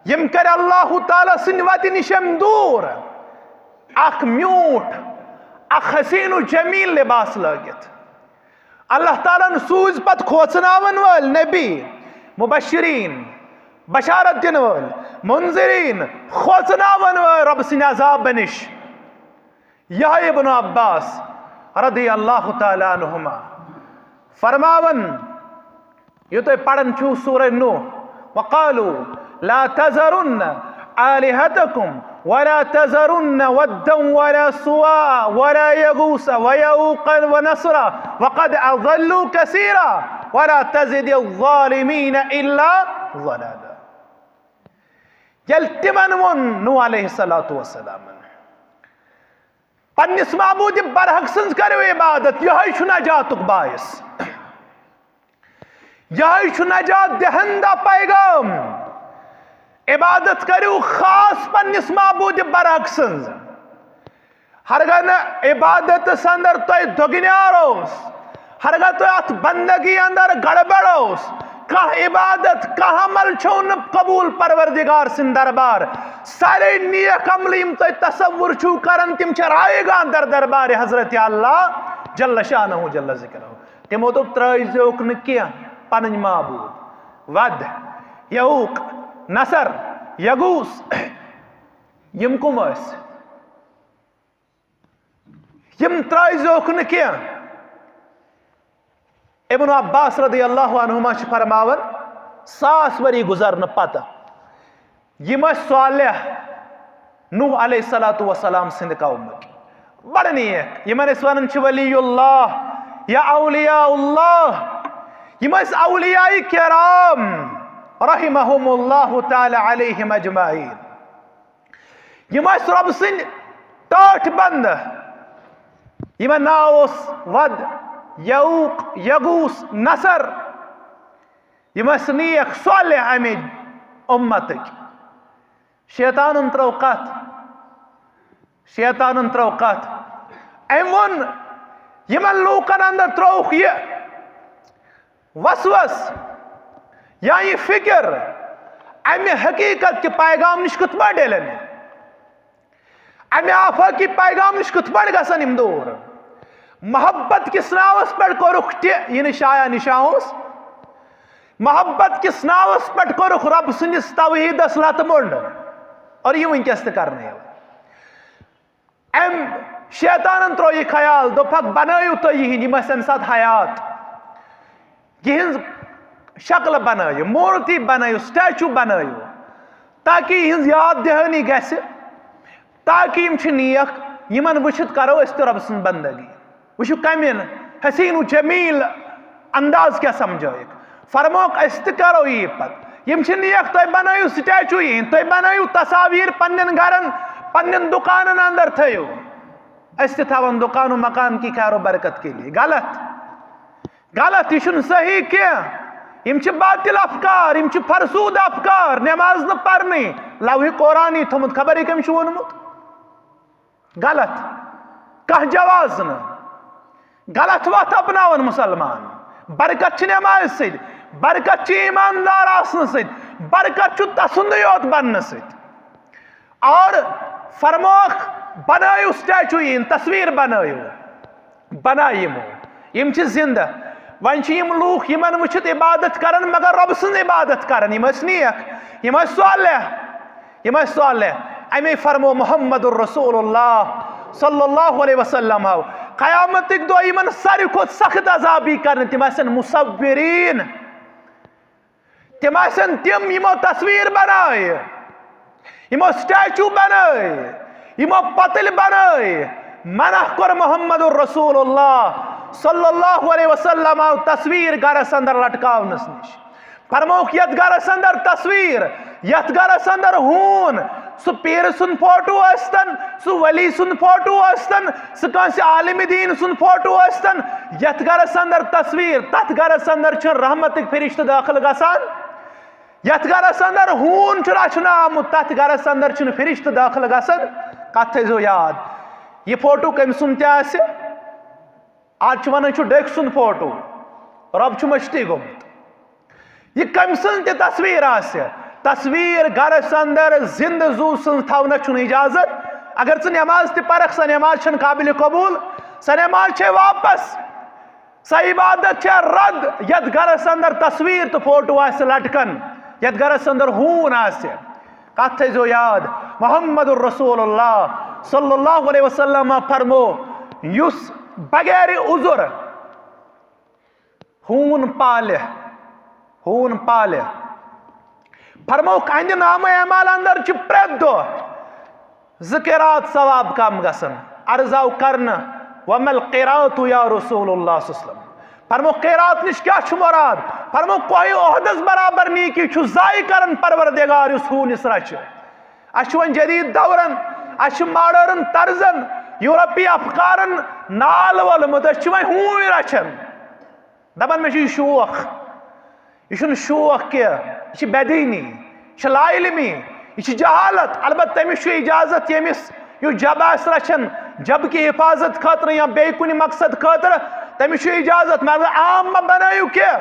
یِم کٔرۍ اللہ تعالیٰ سٕنٛدِ وتہِ نِش أمۍ دوٗر۔ اکھ میوٗٹھ، اکھ حسین و جمیل لباس لٲگِتھ۔ اللہ تعالیٰ ہن سوٗزۍ پتہٕ کھوژناون وٲلۍ نبی، مبشرین، بشارت دِنہٕ وٲلۍ، منذرین، کھوژناون وٲلۍ رۄب سٕنٛدِ عذابہٕ نِش۔ یہے ابن عباس رضی اللہ تعالیٰ عنہما فرماون، یہِ تُہۍ پران چھِو سورہ نوح، وقالوا لا تذرن آلهتكم ولا تذرن ودا ولا سواعا ولا يغوث ويعوق ونسرا وقد اضلوا كثيرا ولا تزد الظالمين الا ضلالا۔ ییٚلہِ تِمن ووٚن نوح علیہ الصلوۃ والسلامن، پننِس معبوٗدِ برحق سٕنٛز کٔرِو عبادت، یِہوٚے چھُ نجاتُک باعث، یِہوٚے چھُ نجات دہندہ پیغام۔ عبادت کٔرِو خاص پننِس معبوٗدِ برحق سٕنٛز۔ ہرگاہ نہٕ عبادتس اندر تۄہہِ دۄگنیار اوس، ہرگاہ تۄہہِ اتھ بندگی اندر گڑبڑ اوس، کانٛہہ عبادت، کانٛہہ عمل چھُو نہٕ قبول پروردگار سٕنٛدِ دربار۔ سارے نیک عمل یِم تۄہہِ تصور چھُو کران، تِم چھِ رایگان در دربارِ حضرت اللہ جل شانہ جل ذکرہ۔ تِمو دوٚپ، ترٛٲوزیوکھ نہٕ کینٛہہ پنٕنۍ معبوٗد، وَد، یعوق، نصر، یغوث، یِم کٕم ٲسۍ؟ یِم ترٛٲوزیوکھ نہٕ کینٛہہ۔ ابن عباس رضی اللہ عنہما چھِ فرماوان، ساس ؤری گُزرنہٕ پتہٕ یِم ٲسۍ صالح، نوح علیہ الصلوۃ والسلام سٕنٛدِ قومٕکۍ، بڑٕ نیک، یِمن أسۍ ونان چھِ ولی اللہ یا اولیاء اللہ، یِم ٲسۍ اولیاء کرام رحمہم اللہ تعالی علیہم اجمعین۔ یِم ٲسۍ رۄبہٕ سٕنٛدۍ ٹٲٹھۍ بندٕ۔ یِمن ناو اوس وَد، یعوق، یغوث، نصر۔ یِم ٲسۍ نیک صالح اَمہِ اُمتٕکۍ۔ شیطانن ترٲو کتھ، شیطانن ترٲو کتھ۔ أمۍ ووٚن، یِمن لوٗکن اندر ترٲوُکھ یہِ وسوس، یا یہِ فکر، امہِ حقیقت کہِ پیغام نِش کِتھ پٲٹھۍ ڈلن، امہِ آفاقی پیغام نِش کِتھ پٲٹھۍ گژھن یِم دوٗر۔ محبت کِس ناوس پٮ۪ٹھ کوٚرُکھ تہِ، یہِ نہٕ شایع نشان اوس، محبت کِس ناوس پٮ۪ٹھ کوٚرُکھ رۄب سٕنٛدِس توحیٖدس لتہٕ موٚنڈ، اور یہِ وٕنکیٚس تہِ کرنہٕ یِوان۔ أمۍ شیطانن ترٛوو یہِ خیال، دوٚپکھ، بنٲیِو تُہۍ یِہِنٛدۍ، یِم ٲسۍ اَمہِ ساتہٕ حیات، یِہِنٛز شکلہٕ بنٲیِو، مورتی بنٲیِو، statue بنٲیِو، تاکہِ یِہِنٛز یاد دِہٲنی گژھِ، تاکہِ یِم چھِ نیک، یِمن وٕچھِتھ کرو أسۍ تہِ رۄب سٕنٛز بندگی۔ وٕچھِو کمہِ حسین و جمیل انداز کیٛاہ سمجھٲیِکھ۔ فرموکھ، أسۍ تہِ کرو یی پتہٕ۔ یِم چھِ نیک، تُہۍ بنٲیِو statue یِہِنٛدۍ، تُہۍ بنٲیِو تصاویر پننٮ۪ن گرن، پننٮ۪ن دُکانن اندر تھٲیِو۔ أسۍ تہِ تھاوان دُکان و مکان کی خیر و برکت کے لیے۔ غلط، غلط، یہِ چھُنہٕ صحیح کینٛہہ۔ یِم چھِ باطل افکار، یِم چھِ فرسود افکار، نماز نہٕ پرنٕے، لوحِ قرآنٕے تھوٚمُت، خبر یہِ کٔمۍ چھُ ووٚنمُت۔ غلط، کانٛہہ جواز نہٕ۔ غلط وتھ اپناوان مسلمان۔ برکت چھِ نمازِ سۭتۍ، برکت چھِ ایماندار آسنہٕ سۭتۍ، برکت چھُ تسُنٛدُے یوت بننہٕ سۭتۍ۔ اور فرموکھ، بنٲیِو statue یِہِنٛدۍ، تصویر بنٲیِو۔ بنایہِ یِمو۔ یِم چھِ زِندٕ۔ وۄنۍ چھِ یِم لوٗکھ یِمن وٕچھِتھ عبادت کران، مگر رۄبہٕ سٕنٛز عبادت کران۔ یِم ٲسۍ نیک، یِم ٲسۍ صالح، یِم ٲسۍ صالح۔ اَمے فرمو محمد رسول اللہ صلی اللہ علیہ وسلم ہو، قیامتٕکۍ دۄہ یِمن ساروی کھۄتہٕ سخت عذاب یی کرنہٕ، تِم آسن مصورین۔ تِم آسن تِم یِمو تصویر بنٲے، یِمو statue بنٲے، یِمو پتٕلۍ بنٲے۔ منع کوٚر محمد رسول اللہ صلی اللہ علیہ وسلم آو تصویر گرس اندر لٹکاونس نِش۔ فرمووُکھ، یتھ گرس اندر تصویر، یتھ گرس اندر ہوٗن، سُہ پیٖرٕ سُنٛد فوٹو ٲسۍتن، سُہ ولی سُنٛد فوٹو ٲسۍتن، سُہ کٲنٛسہِ عالمِ دیٖن سُنٛد فوٹو ٲسۍتن، یتھ گرس اندر تصویر، تتھ گرس اندر چھِنہٕ رحمتٕکۍ فرشتہٕ دٲخل گژھان۔ یتھ گرس اندر ہوٗن چھُ رچھنہٕ آمُت، تتھ گرس اندر چھِنہٕ فرشتہٕ دٲخل گژھان۔ کتھ تھٲیزیو یاد، یہِ فوٹو کٔمۍ سُنٛد تہِ آسہِ، آز چھِ ونان چھُ ڈٔکھۍ سُنٛد فوٹو، رۄب چھُ مٔشتٕے گوٚمُت۔ یہِ کٔمۍ سٕنٛز تہِ تصویر آسہِ، تصویر گرس اندر زندٕ زُو سٕنٛز تھاونس چھُنہٕ اجازت۔ اگر ژٕ نماز تہِ پرکھ، سۄ نماز چھنہٕ قابل قبول، سۄ نماز چھے واپس، سۄ عبادت چھے رد، یتھ گرس اندر تصویر تہٕ فوٹو آسہِ لٹکن، یتھ گرس اندر ہوٗن آسہِ۔ کتھ تھٲیزیو یاد، محمد رسول اللہ صلی اللہ علیہ وسلم فرمو، یُس بغیر عذر ہوٗن پالہِ، ہوٗن پالہِ۔ فرمووُکھ، اہندِ نامہ اعمال اندر چھِ پرٛٮ۪تھ دۄہ زٕ قیرات ثواب کم گژھن۔ عرض آو کرنہٕ، وما القیرات یا رسول اللہ صلی اللہ علیہ وسلم؟ فرمووُکھ، قیرات نِش کیٛاہ چھُ مراد؟ فرمووُکھ، کوہِ احدس برابر نیکی چھُ ضایع کران پروردگار یُس ہوٗنِس رچھِ۔ اسہِ چھُ وۄنۍ جدید دورن، اسہِ چھُ ماڈرن طرزن، یورپی افکارن نال وولمُت، أسۍ چھِ وۄنۍ ہوٗنۍ رچھان۔ دپان، مےٚ چھُ یہِ شوق۔ یہِ چھُنہٕ شوق کینٛہہ، یہِ چھِ بے دینی، یہِ چھِ لا علمی، یہِ چھِ جہالت۔ البتہ تٔمِس چھُ اجازت، ییٚمِس یُس جب آسہِ رچھان، جب کہِ حفاظت خٲطرٕ یا بیٚیہِ کُنہِ مقصد خٲطرٕ، تٔمِس چھُ اجازت، مگر عام مہ بنٲیِو کینٛہہ۔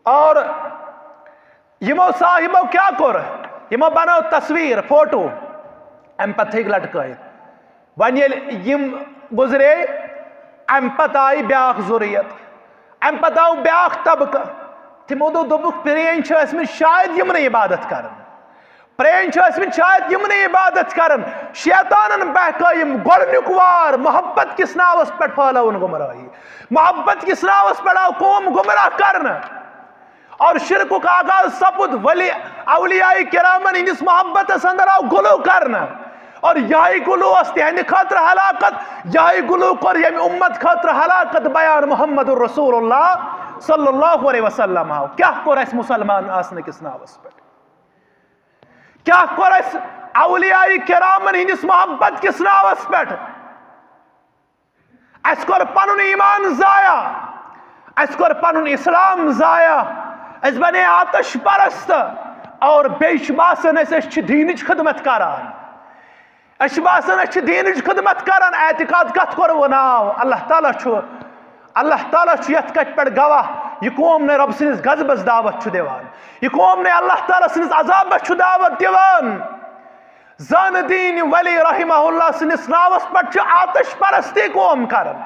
اور یِمو صاحبو کیٛاہ کوٚر؟ یِمو بنٲو تصویر، فوٹو، امہِ پتہٕ تھٲیِکھ لٹکٲیِتھ۔ وۄنۍ ییٚلہِ یِم گُزرے، امہِ پتہٕ آیہِ بیٛاکھ ذُریت، امہِ پتہٕ آو بیٛاکھ طبقہٕ، تِمو دوٚپ، دوٚپُکھ، پرٛٲنۍ چھِ ٲسمٕتۍ شاید یِمنٕے عبادت کران۔ پرٛٲنۍ چھِ ٲسمٕتۍ شاید یِمنٕے عبادت کران۔ شیطانن بہکٲوۍ یِم گۄڈٕنیُک وار محبت کِس ناوس پٮ۪ٹھ پھٲلٲوٕن گمراہی۔ محبت کِس ناوس پٮ۪ٹھ آو قوم گمراہ کرنہٕ۔ اور شرکُک آغاز سپُد ولی اولیاء کرامن ہٕنٛدِس محبتس اندر آو غلو کرنہٕ۔ اور یہے غلو اوس تِہنٛدِ خٲطرٕ ہلاکت، یہے غلو کوٚر ییٚمہِ اُمت خٲطرٕ ہلاکت بیان محمد رسول اللہ صلی اللہ علیہ وسلم آو۔ کیٛاہ کوٚر اَسہِ مُسلمان آسنہٕ کِس ناوس پٮ۪ٹھ؟ کیٛاہ کوٚر اَسہِ اولیاء کرامن ہٕنٛدِس محبت کِس ناوس پٮ۪ٹھ؟ اَسہِ کوٚر پنُن ایمان ضایع، اَسہِ کوٚر پنُن اسلام ضایع، أسۍ بنے آتش پرست، اور بیٚیہِ چھُ باسان اَسہِ، أسۍ چھِ دیٖنٕچ خدمت کران۔ أسۍ چھِ باسان، أسۍ چھِ دیٖنٕچ خدمت کران۔ اعتقاد کتھ کوٚروٕ ناو؟ اللہ تعالیٰ چھُ، اللہ تعالیٰ چھُ یتھ کتھِ پٮ۪ٹھ گواہ، یہِ قوم نہٕ رۄب سٕنٛدِس غضبس دعوت چھُ دِوان، یہِ قوم نہٕ اللہ تعالیٰ سٕنٛدِس عذابس چھُ دعوت دِوان۔ زانہٕ دیٖن ولی رحمہ اللہ سٕنٛدِس ناوس پٮ۪ٹھ چھِ آتش پرستی قوم کران،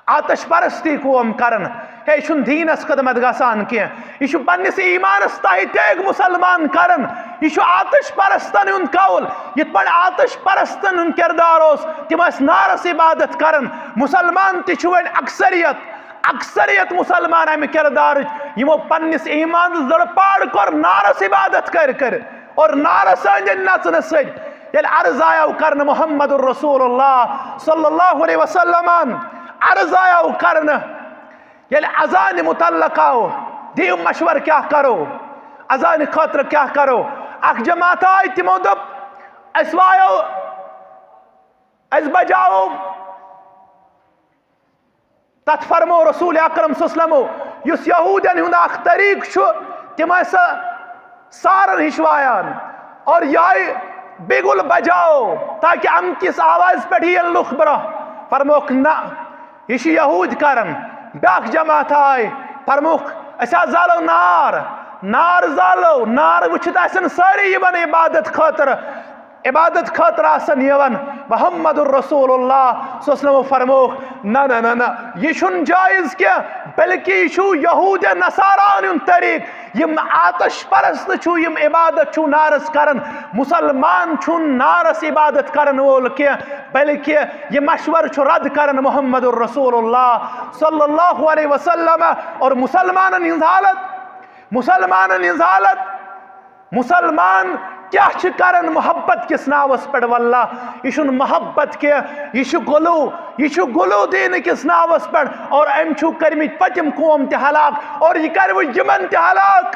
آتش پرستی قوم کران۔ ہے، یہِ چھُنہٕ دیٖنس خدمت گژھان کینٛہہ، یہِ چھُ پننِس ایمانس تہہِ ٹیک مُسلمان کران، یہِ چھُ آتش پرستن ہُنٛد قول۔ یِتھ پٲٹھۍ آتش پرستن ہُنٛد کردار اوس، تِم ٲسۍ نارس عبادت کران۔ مُسلمان تہِ چھُ وۄنۍ اکثریت، اکثریت مُسلمان امہِ کردارٕچ، یِمو پننِس ایمانس لٔڑ پاڑ کوٚر نارس عبادت کٔرۍ کٔرۍ اور نارس أنٛدۍ أنٛدۍ نژنہٕ سۭتۍ۔ ییٚلہِ عرض آیو کرنہٕ محمد رسول اللہ صلی اللہ علیہ وسلمن، عرض آیو کرنہٕ، ییٚلہِ اذانہِ متعلق آو، دِیِو مشور، کیٛاہ کرو؟ اذانہِ خٲطرٕ کیٛاہ کرو؟ اکھ جماعت آے، تِمو دوٚپ، أسۍ وایو، أسۍ بجاوو۔ تتھ فرمو رسول اکرم صلی اللہ علیہ وسلمو، یُس یہودین ہُنٛد اکھ طریقہٕ چھُ، تِم ٲسۍ سُہ سارن ہِش وایان اور یہے بِگُل بجاو، تاکہ امہِ کِس آوازِ پٮ۪ٹھ یِن لُکھ برٛونٛہہ۔ فرموکھ، نہ، یہِ چھِ یہوٗدۍ کران۔ بیٛاکھ جماعت آے، فرموکھ، أسۍ حظ زالو نار۔ نار زالو، نار وٕچھِتھ آسن سٲری یِمن عبادت خٲطرٕ، عبادت خٲطرٕ آسن یِوان۔ محمد رسول اللہ صلی اللہ علیہ وسلم فرموکھ، نہ، نہ، نہ، نہ، یہِ چھُنہٕ جٲیز کینٛہہ، بلکہِ یہِ چھُ یہوٗدِ نصاراہن ہُنٛد طریقہٕ۔ یِم آتش پرست چھُ، یِم عبادت چھُ نارس کران، مُسلمان چھُنہٕ نارس عبادت کرن وول کینٛہہ، بلکہِ یہِ مشورٕ چھُ رد کران محمد رسول اللہ صلی اللہ علیہ وسلم۔ اور مُسلمانن ہٕنٛز حالت، مُسلمانن ہٕنٛز حالت، مُسلمان کیٛاہ چھِ کران محبت کِس ناوس پٮ۪ٹھ؟ واللہ، یہِ چھُنہٕ محبت کینٛہہ، یہِ چھُ غلو، یہِ چھُ غلو دیٖنہٕ کِس ناوس پٮ۪ٹھ۔ اور أمۍ چھُ کٔرمٕتۍ پٔتِم قوم تہِ ہلاک، اور یہِ کرِ وۄنۍ یِمن تہِ ہلاک۔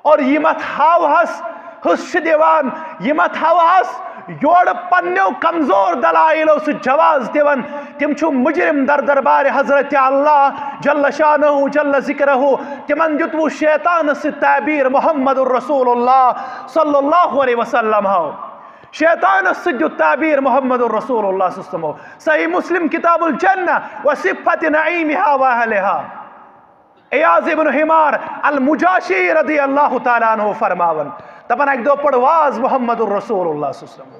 اور یِم اتھ ہاوہس حصہٕ چھِ دِوان، یِم اتھ ہاوہس یورٕ پننیو کمزور دلائلو سۭتۍ جواز دِوان، تِم چھِ مجرم در دربار حضرت اللہ جل شانہ جل ذکرہ۔ تِمن دیُتوُ شیطانس سۭتۍ تعبیر محمد رسول اللہ صلی اللہ علیہ وسلم ہو۔ شیطانس سۭتۍ دیُت تعبیر محمد رسول اللہ صلی اللہ علیہ وسلم ہو۔ صحیح مسلم کتاب الجنہ و صفت نعیمہا و اہلہا۔ عیاض ابن حمار المجاشی رضی اللہ تعالیٰ عنہ فرماون، دپان، اکہِ دۄہ پوٚر واز محمد رسول اللہ صلی اللہ علیہ وسلم،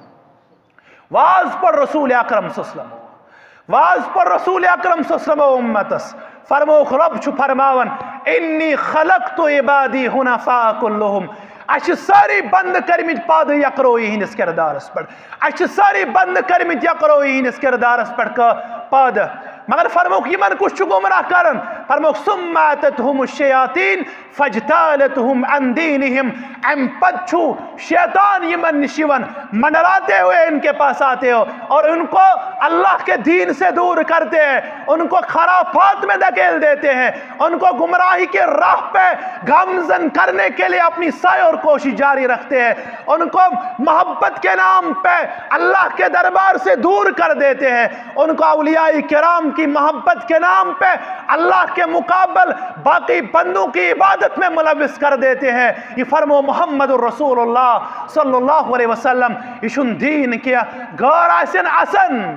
واز پوٚر رسول اکرم صلی اللہ علیہ وسلم، واز پوٚر رسول اکرم صلی اللہ علیہ وسلم امتس۔ فرموکھ، رب چھُ فرماوان، انی خلقت عبادی حنفاء کلہم، اسہِ چھِ سٲری بندٕ کٔرمٕتۍ پادٕ یکرویی ہٕنٛدِس کردارس پٮ۪ٹھ۔ اسہِ چھِ سٲری بندٕ کٔرمٕتۍ یکرویی ہٕنٛدِس کردارس پٮ۪ٹھ کٲ-، پٲدٕ۔ مگر فرموکھ، یِمن کُس چھُ گمراہ کران؟ فرموکھ، ثم اتتہم الشیاطین فاجتالتہم عن دینہم۔ امہِ پتہٕ چھُ شیطان یِمن نِش یِوان، منڈلاتے ہوئے ان کے پاس آتے ہو اور ان کو اللہ کے دین سے دور کرتے ہیں، ان کو خرافات میں دھکیل دیتے ہیں، ان کو گمراہی کے راہ پہ گامزن کرنے کے لیے اپنی سعی اور کوشش جاری رکھتے ہیں، ان کو محبت کے نام پہ اللہ کے دربار سے دور کر دیتے ہیں، ان کو اولیاء کرام کی محبت کے نام پہ اللہ کے مقابل باقی بندوں کی عبادت میں ملوث کر دیتے ہیں۔ یہ فرمو محمد رسول اللہ صلی اللہ علیہ وسلم، یہ چھُنہٕ دین کینٛہہ۔ غٲر آسن اسن،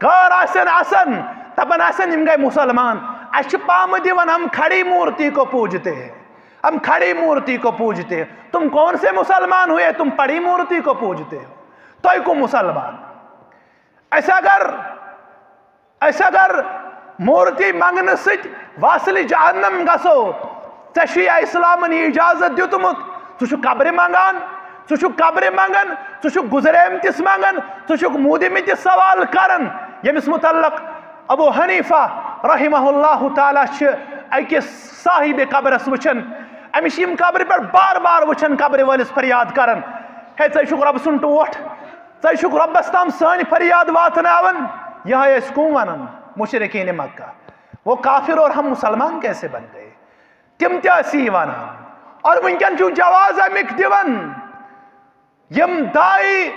غٲر آسن اسن، دپان آسن، یِم گٔے مُسلمان۔ اسہِ چھِ پامہٕ دِوان، ہم کھڑی مورتی کو پوجتے ہیں، ہم کھڑی مورتی کو پوجتے ہیں۔ تم کون سے مسلمان ہوئے، تم پڑی مورتی کو پوجتے ہو؟ تُہۍ کُم مُسلمان؟ أسۍ اگر، أسۍ اگر مورتی منگنہٕ سۭتۍ واصل جہنم گژھو، ژےٚ چھُے اسلامن یہِ اجازت دیُتمُت، ژٕ چھُکھ قبرِ منگان، ژٕ چھُکھ قبرِ منگان، ژٕ چھُکھ گُزریمتِس منگان، ژٕ چھُکھ مودمتِس سوال کران، ییٚمِس متعلق ابو حنیفہ رحمہ اللہ تعالیٰ چھِ أکِس صاحب قبرس وٕچھان۔ أمِس چھِ یِم قبرِ پٮ۪ٹھ بار بار وٕچھان، قبرِ وٲلِس فریاد کران، ہے، ژٕ چھُکھ رۄب سُنٛد ٹوٹھ، ژٕ چھُکھ رۄبس تام سٲنۍ فریاد واتناوان۔ یِہوٚے ٲسۍ کٕم ونان؟ مشرکین مکہ۔ وہ کافر اور ہم مسلمان کیسے بن گئے؟ تِم تہِ ٲسۍ یی ونان۔ اور وٕنکٮ۪ن چھُ جواز امیُک دِوان۔ یِم داعی،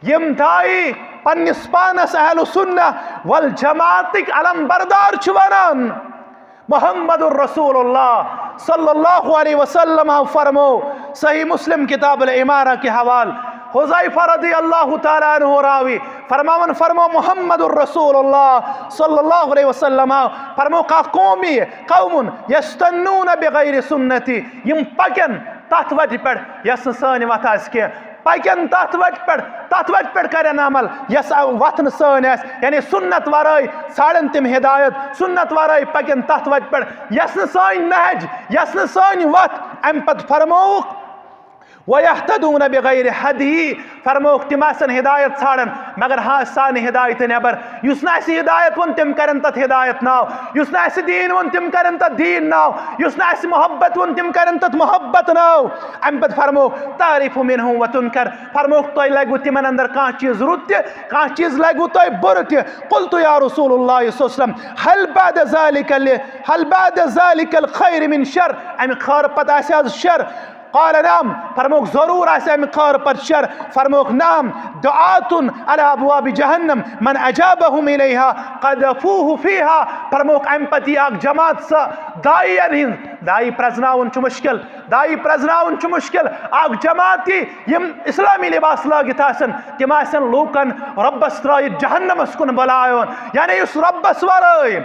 یِم داعی پننِس پانس اہل سنہ والجماعتٕکۍ علم بردار چھِ ونان، محمد رسول اللہ صلی اللہ علیہ وسلم فرمو، صحیح مسلم کتاب الامارہ کے حوال، حذیفہ رضی اللہ تعالیٰ عنہ راوی، فرماوان فرمو محمد رسول اللہ صلی اللہ علیہ وسلم، فرمو کانٛہہ قومی قوم یستنون بغیر سنتی، یِم پکن تتھ وتہِ پٮ۪ٹھ یۄس نہٕ سٲنۍ وتھ آسہِ کینٛہہ، پکن تتھ وتہِ پٮ۪ٹھ، تتھ وتہِ پٮ۪ٹھ کرن عمل یۄس وتھ نہٕ سٲنۍ آسہِ، یعنی سنت ورٲے ژھانڈن تِم ہدایت، سنت ورٲے پکن تتھ وتہِ پٮ۪ٹھ یۄس نہٕ سٲنۍ نہج، یۄس نہٕ سٲنۍ وتھ۔ امہِ پتہٕ فرمووُکھ، وَيَهْتَدُونَ بِغَيْرِ هَدْيِهِ، فرمووُکھ تِم آسن ہدایت ژھانڈان، مگر ہاں سانہِ ہدایتہٕ نٮ۪بر۔ یُس نہٕ اسہِ ہدایت ووٚن تِم کرن تتھ ہدایت ناو، یُس نہٕ اسہِ دیٖن ووٚن تِم کرن تتھ دیٖن ناو، یُس نہٕ اسہِ محبت ووٚن تِم کرن تتھ محبت ناو۔ امہِ پتہٕ فرمووُکھ، تعرف منهم وتنکر، فرمووُکھ تۄہہِ لگوٕ تِمن اندر کانٛہہ چیٖز رُت تہِ، کانٛہہ چیٖز لگوٕ تۄہہِ بُرٕ تہِ۔ قلت یا رسول اللہ صلی اللہ علیہ وسلم، هل بعد ذلك ال-، هل بعد ذلك الخير من شر، امہِ خٲر پتہٕ آسہِ حظ شر؟ قال نعم، فرمووُکھ ضروٗر آسہِ امہِ خٲر پتہٕ شر۔ فرمووُکھ نعم، دعاة على ابواب جہنم من اجابهم الیہا قذفوه فیہا۔ فرمووُکھ امہِ پتہٕ یی اکھ جماعت سۄ داعین ہٕنٛز، داعی پرزناوُن چھُ مشکل، داعی پرزناوُن چھُ مشکل۔ اکھ جماعت یی یِم اسلامی لباس لٲگِتھ آسن، تِم آسن لوٗکن رۄبس ترٲیِتھ جہنمس کُن بُلایان۔ یعنی یُس رۄبس ورٲے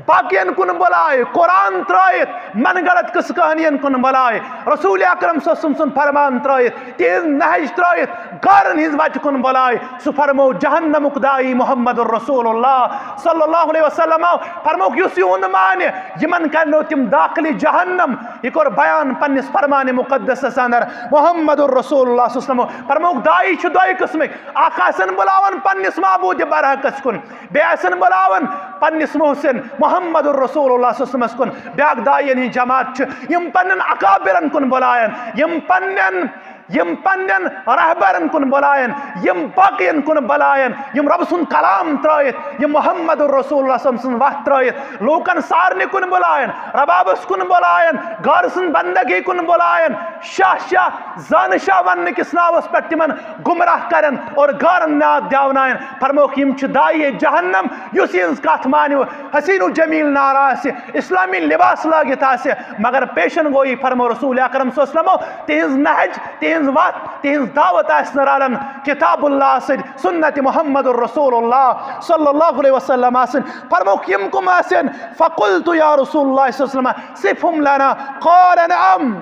باقین کُن بُلایہِ، قرآن ترٲیِتھ، من گڑت قصہٕ کہانین کُن بُلایہِ، رسول اکرم صلی اللہ علیہ وسلم سُنٛد فرمان ترٲیِتھ، تِہنٛز نہج ترٲیِتھ، غارن ہٕنٛز وتہِ کُن بُلایہِ، سُہ فرمو جہنمُک داعی محمد رسول اللہ صلی اللہ علیہ وسلم۔ فرمووُکھ یُس یِہُنٛد مانہِ، یِمن کرنو تِم داخلہِ جہنم۔ یہِ کوٚر بیان پننِس فرمان مقدسس اندر محمد رسول اللہ صلی اللہ علیہ وسلم۔ فرمووُکھ داعی چھِ دۄیہِ قٕسمٕکۍ، اکھ آسن بُلاوان پننِس معبود برحقس کُن، بیٚیہِ آسن بُلاوان پننِس محسن محمد رسول اللہ صلی اللہ علیہ وسلمس کُن۔ بیٛاکھ داعین ہٕنٛز جماعت چھِ، یِم پننٮ۪ن اکابرن کُن بُلایَن، یِم پننٮ۪ن، یِم پننٮ۪ن رہبرن کُن بُلایَن، یِم باقین کُن بُلایَن، یِم رۄب سُنٛد کلام ترٲیِتھ، یِم محمد رسول اللہ صلی اللہ علیہ وسلم سٕنٛز وتھ ترٲیِتھ، لوٗکن سارنٕے کُن بُلایَن، ربابس کُن بُلایَن، غٲر سٕنٛز بندگی کُن بُلایَن، شاہ شاہ زانہٕ شاہ وننہٕ کِس ناوس پٮ۪ٹھ تِمن گمراہ کرن اور غارن ناد دیاوناین۔ فرمووُکھ، یِم چھِ داعی جہنم، یُس یِہنٛز کتھ مانہِ، حسین و جمیل نعرہ آسہِ، اسلامی لباس لٲگِتھ آسہِ، مگر پیشن گویی فرمو رسول اکرم صلی اللہ علیہ وسلمو، تِہنٛز نہج، تِہنٛز وتھ، تِہنٛز دعوت آسہِ نہٕ رلان کتاب اللہ سۭتۍ، سنت محمد رسول اللہ صلی اللہ علیہ وسلم آسٕنۍ۔ فرمووُکھ، یِم کم آسن؟ فقلت یا رسول اللہ صلی اللہ علیہ وسلم صفهم لنا، قال نعم۔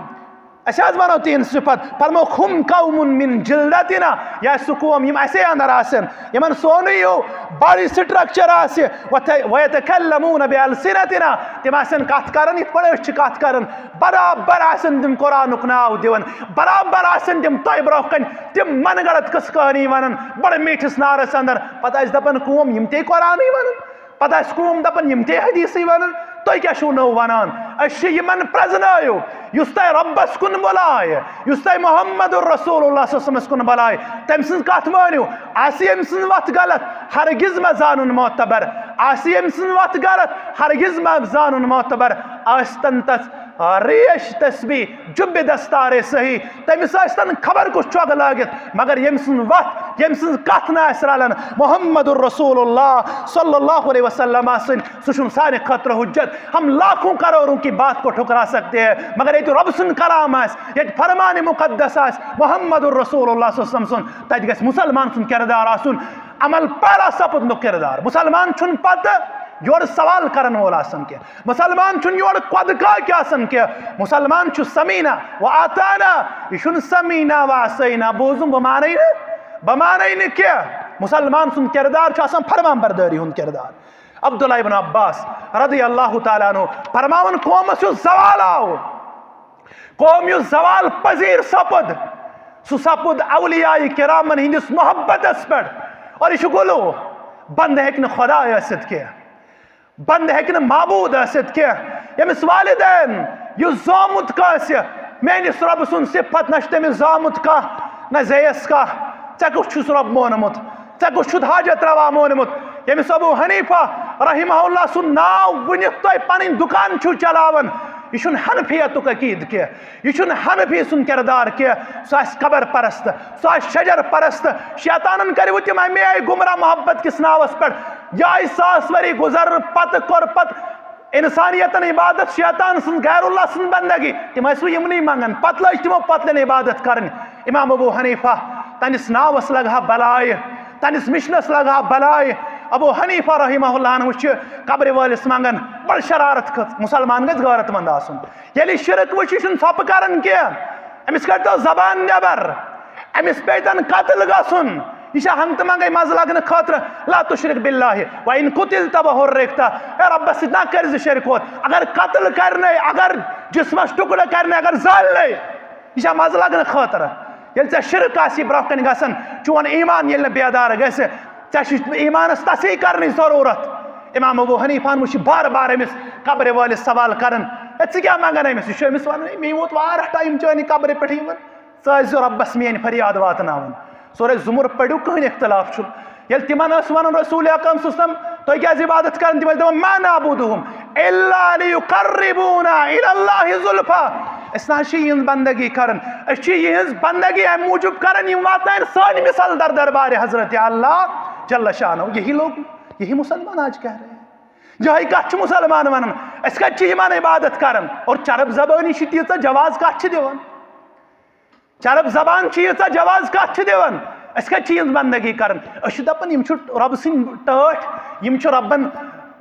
أسۍ حظ ونو تِہنٛد صفت، فرمووُکھ، هم قوم من جلدتنا، یا سُہ قوم یِم اسے اندر آسن، یِمن سونُے ہیوٗ باڈی سٹرکچر آسہِ، وت-، ویتکلمون بألسنتنا، تِم آسن کتھ کران یِتھ پٲٹھۍ أسۍ چھِ کتھ کران، برابر آسن تِم قرآنُک ناو دِوان، برابر آسن تِم تۄہہِ برونٛہہ کنہِ تِم من گڑت قصہٕ کہانی ونان، بڑٕ میٖٹھِس نعرس اندر، پتہٕ آسہِ دپان قوم یِم تے قرآنٕے ونان۔ پتہٕ آسہِ قوم دپان، یِم تے حدیثٕے ونان، تُہۍ کیٛاہ چھِو نٔو ونان؟ أسۍ چھِ یِمن پرزنٲیِو، یُس تۄہہِ رۄبس کُن بُلایہِ، یُس تۄہہِ محمد رسول اللہ صلی اللہ علیہ وسلمس کُن بُلایہِ، تٔمۍ سٕنٛز کتھ مٲنِو۔ آسہِ ییٚمۍ سٕنٛز وتھ غلط، ہرگز مہ زانُن معتبر۔ آسہِ ییٚمۍ سٕنٛز وتھ غلط، ہرگز مہ زانُن معتبر۔ ٲسۍتن تس ریش تسبیح، جُبہِ دستارِ صحیح، تٔمِس ٲسۍتن خبر کُس چۄگہٕ لٲگِتھ، مگر ییٚمۍ سٕنٛز وتھ، ییٚمۍ سٕنٛز کتھ نہٕ آسہِ رلان محمد رسول اللہ صلی اللہ علیہ وسلم سٕنٛدۍ، سُہ چھُنہٕ سانہِ خٲطرٕ حجت۔ ہم لاکھوں کروڑوں کی بات کو ٹھکرا سکتے ہیں، مگر ییٚتہِ رۄب سُنٛد کلام آسہِ، ییٚتہِ فرمان مقدس آسہِ محمد رسول اللہ صلی اللہ علیہ وسلم سُنٛد، تتہِ گژھِ مسلمان سُنٛد کردار آسُن۔ عمل پیرا سپُدنُک کردار۔ مسلمان چھُنہٕ پتہٕ یورٕ سوال کرن وول آسان کینٛہہ۔ مسلمان چھُنہٕ یورٕ قۄدٕ کاکہِ آسان کینٛہہ۔ مسلمان چھُ سمینا و آتانا۔ یہِ چھُنہٕ سمینا و عصینا، بوٗزُم بہٕ مانَے نہٕ، بہٕ مانَے نہٕ کینٛہہ۔ مسلمان سُنٛد کردار چھُ آسان فرمان بردٲری ہُنٛد کردار۔ عبداللہ ابن عباس رضی اللہ تعالیٰ عنہ فرماوان، قومس یُس زوال آو، قوم یُس زوال پذیر سپد، سُہ سپد اولیاء کرامن ہندس محبتس پٮ۪ٹھ۔ اور یہ چھُ غلو۔ بندٕ ہیٚکہِ نہٕ خدا ٲسِتھ کینٛہہ، بندٕ ہیٚکہِ نہٕ معبود ٲسِتھ کینٛہہ۔ ییٚمِس والدین یُس زامُت کانٛہہ آسہِ، میٲنِس رۄبہٕ سُنٛد صفت، نہ چھُ تٔمِس زامُت کانٛہہ، نہ زیٚیَس کانٛہہ۔ ژےٚ کُس چھُس رۄب مونمُت؟ ژےٚ کُس چھُتھ حاجت روا مونمُت؟ ییٚمِس ابو حنیفہ رحمہ اللہ سُنٛد ناو ؤنِتھ تُہۍ پنٕنۍ دُکان چھِو چلاوان، یہِ چھُنہٕ حنفیتُک عقیدٕ کینٛہہ، یہِ چھُنہٕ حنفی سُنٛد کردار کینٛہہ۔ سُہ آسہِ قبر پرست، سُہ آسہِ شجر پرست۔ شیطانن کٔرِو تِم اَمے آیہِ گمراہ محبت کِس ناوس پٮ۪ٹھ۔ یہِ آیہِ ساس ؤری گُزرنہٕ پتہٕ کوٚر پتہٕ انسانیتن عبادت شیطان سٕنٛز، غیر اللہ سٕنٛز بندگی۔ تِم ٲسۍ وۄنۍ یِمنٕے منٛگان، پتہٕ لٲج تِمو پتہٕ لٲنۍ عبادت کرٕنۍ۔ امام ابو حنیفہ، تنس ناوس لگہٕ ہا بلایہِ، تنس مشنس لگہٕ ہا بلایہِ۔ ابو حنیفہ رحمہ اللہ عنہ چھِ قبرِ وٲلِس منٛگان، بڑ شرارت کھٔژ، مسلمان گژھِ غیرت مند آسُن۔ ییٚلہِ شرک وٕچھِ، یہِ چھُنہٕ ژھۄپہٕ کران کینٛہہ۔ أمِس کٔڑۍتو زبان نٮ۪بر، أمِس پیٚیہِ تن قتل گژھُن۔ یہِ چھا ہنگتہٕ منگے مزٕ لگنہٕ خٲطرٕ؟ لا تشرک باللہ وان قتلت و حرقت۔ اے رۄبس سۭتۍ نہ کٔرۍ زِ شرک ہوت۔ اگر قتل کرنے، اگر جسمس ٹکڑٕ کرنے، اگر زالنے، یہِ چھا مزٕ لگنہٕ خٲطرٕ؟ ییٚلہِ ژےٚ شرک آسی برونٛہہ کنہِ گژھان، چون ایمان ییٚلہِ نہٕ بیدار گژھِ، ژےٚ چھُ ایمانس تصحیح کرنٕچ ضروٗرت۔ امام ابو حنیفہن وٕچھ بار بار أمِس قبرِ وٲلِس سوال کران، "اے، ژٕ کیٛاہ منگان أمِس؟" یہِ چھُ أمِس ونان، "ہے، مےٚ ووت واریاہ ٹایم چانہِ قبرِ پٮ۪ٹھ یِوان، ژٕ ٲسۍ زِ رۄبس میٲنۍ فریاد واتناوان۔" سورہ زمر پٔرِو، کٕہٕنۍ اختلاف چھُنہٕ۔ ییٚلہِ تِمن ٲس ونان رسول اکرم صلی اللہ علیہ وسلم، "تُہۍ کیٛازِ عبادت کران؟" تِم ٲسۍ دپان، "ما نعبدہم الا لیقربونا الی اللہ زلفا۔" أسۍ نہ حظ چھِ یِہنٛز بندگی کران، أسۍ چھِ یِہنٛز بندگی امہِ موٗجوٗب کران، یِم واتناون سٲنۍ مثال در دربارِ حضرت اللہ جل شانہ۔ یہی لوگ، یہی مسلمان آج کہہ رہے ہیں۔ یہے کتھ چھِ مسلمان ونان، أسۍ کتہِ چھِ یِمن عبادت کران؟ اور چرب زبٲنی چھِ تیٖژاہ، جواز کتھ چھِ دِوان؟ چرب زبان چھِ ییٖژاہ، جواز کتھ چھِ دِوان؟ أسۍ کتہِ چھِ یِہنٛز بندگی کران؟ أسۍ چھِ دپان، یِم چھِ رۄبہٕ سٕنٛدۍ ٹٲٹھۍ، یِم چھِ رۄبن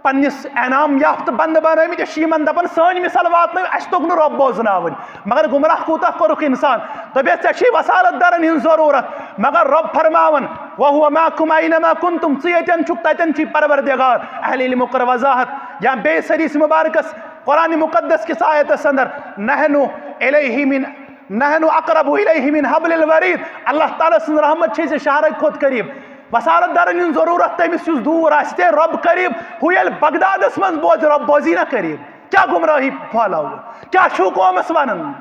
پننِس انعام یافتہٕ بندٕ بنٲومٕتۍ، أسۍ چھِ یِمن دپان، سٲنۍ مثال واتنٲیِو، اسہِ توٚگ نہٕ رۄب بوزناوٕنۍ۔ مگر گمراہ کوٗتاہ کوٚرُکھ انسان، دپیس، ژےٚ چھے وسالت درن ہٕنٛز ضروٗرت۔ مگر رۄب فرماوان، "وَهُوَ مَعَكُمْ أَيْنَ مَا كُنْتُمْ"، ژٕ ییٚتٮ۪ن چھُکھ، تتٮ۪ن چھُے پروردگار۔ اہل علمُک کٔر وضاحت، یا بیٚیہِ حدیث مبارکس، قرآن مقدس کِس آیتس اندر، "نحن الیہ من، نحن اقرب الیہ من حبل الورید"، اللہ تعالیٰ سٕنٛز رحمت چھے ژےٚ شہرک کھۄتہٕ قریب۔ وسالت درن ہٕنٛز ضروٗرت تٔمِس یُس دوٗر آسہِ، تہِ رۄب قریب۔ ہُہ ییٚلہِ بغدادس منٛز بوزِ، رۄب بوزی نہ قریب۔ کیٛاہ گمراہی پھٲلاوو؟ کیٛاہ چھُو قومس ونان؟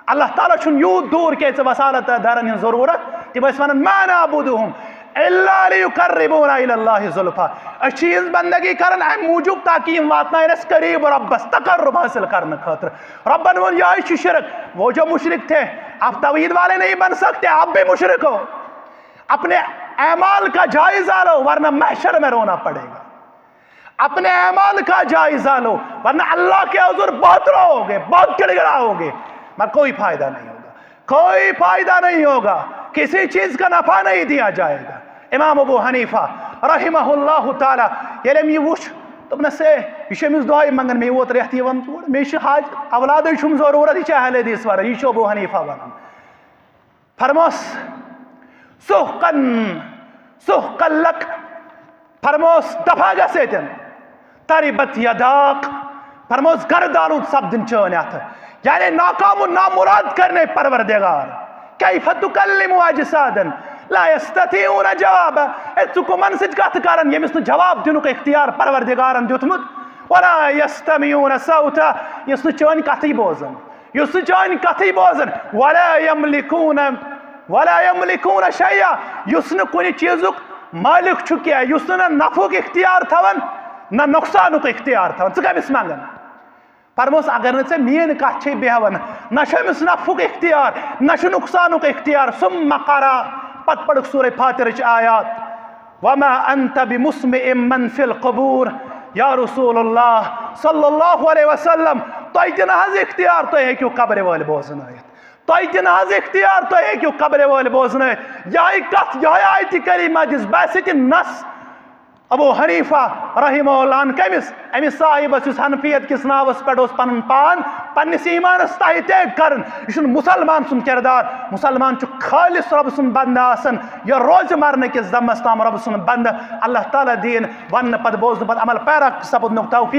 اللہ تعالیٰ چھُنہٕ یوٗت دوٗر کینٛہہ ژےٚ وسالت دارن ہٕنٛز ضروٗرت۔ تِم ٲسۍ ونان، "ما نعبدہم الا لیقربونا الی اللہ زلفا"۔ أسۍ چھِ یِہنٛز بندگی کران امہِ موٗجوٗب تاکہِ یِم واتناون أسۍ قریب رۄبس، تقرب حٲصِل کرنہٕ خٲطرٕ۔ رۄبن ووٚن، یِہوٚے چھُ شرک۔ وہ جو مشرک تھے، آپ توحید والے نہیں بن سکتے، آپ بھی مشرک ہو۔ اپنے اعمال کا جائزہ لو، ورنہ محشر میں رونا پڑے گا۔ اپنے اعمال کا جائزہ لو، ورنہ اللہ کے حضور بہت روؤ گے، بہت گڑگڑاؤ گے، مگر کوئی فائدہ نہیں ہوگا، کوئی فائدہ نہیں ہوگا، کسی چیز کا نفع نہیں دیا جائے گا۔ امام ابو حنیفہ رحمہ اللہ تعالیٰ، ییٚلہِ أمۍ یہِ وُچھ، دوٚپنَس، "ہے، یہِ چھُ أمِس دۄہَے منٛگان، مےٚ ووت رٮ۪تھ یِوان تور، مےٚ چھِ حاجت، اولادٕے چھُم ضروٗرت، یہِ چھِ اہل حدیث ورٲے"، یہِ چھُ ابو حنیفہ وَنان۔ فرموس، "سحقا، سحقا لک"، فرموس، "دفع گژھ ییٚتٮ۪ن، تربت یداک"، فرموس، "گردالوٗد سپدٕنۍ چٲنۍ اَتھٕ"، یعنی ناکام و نامراد کرنے پروردگار۔ "کیف تکلم اجسادا لا یستطیعون جوابا"، اے، ژٕ کٕمن سۭتۍ کتھ کران، ییٚمِس نہٕ جواب دِنُک اختیار پروردگارن دیُتمُت، "ولا یستمعون صوتا"، یُس نہٕ چٲنۍ کتھٕے بوزان۔ یُس نہٕ چٲنۍ کتھٕے بوزان، "ولا یملکون، ولا یملکون شیئا"، یُس نہٕ کُنہِ چیٖزُک مٲلِک چھُ کینٛہہ، یُس نہٕ نہ نفعُک اختیار تھاوان، نہ نۄقصانُک اختیار تھاوان، ژٕ کٔمِس منٛگان؟ فرموس، اگر نہٕ ژےٚ میٲنۍ کتھ چھے بیہوان، نہ چھُ أمِس نفعُک اختیار، نہ چھُ نۄقصانُک اختیار، ثم قرأ، پتہٕ پٔرٕکھ سورہ فاترٕچ آیات، "وما انت بمسمع من فی القبور"، یا رسول اللہ صلی اللہ علیہ وسلم، تۄہہِ تہِ نہ حظ اختیار، تُہۍ ہیٚکِو قبرِ وٲلۍ بوزنٲیِتھ۔ تۄہہِ تہِ نہ حظ اختیار، تُہۍ ہیٚکِو قبرِ وٲلۍ بوزنٲیِتھ۔ یِہے کتھ، یِہے آیتِ کریمہ دِژ بحث تہِ نص۔ ابو حنیفہ رحمہ اللہ عنہ کٔمِس؟ أمِس صاحبس یُس حنفیت کِس ناوس پٮ۪ٹھ اوس پنُن پان پننِس ایمانس تحت تیگ کران۔ یہِ چھُنہٕ مسلمان سُنٛد کردار۔ مسلمان چھُ خالص رۄب سُنٛد بندٕ آسان۔ یہِ روزِ مرنہٕ کِس دمس تام رۄب سُنٛد بندٕ۔ اللہ تعالیٰ دِیِن وننہٕ پتہٕ بوزنہٕ پتہٕ عمل پیرا سپدنُک توفیق۔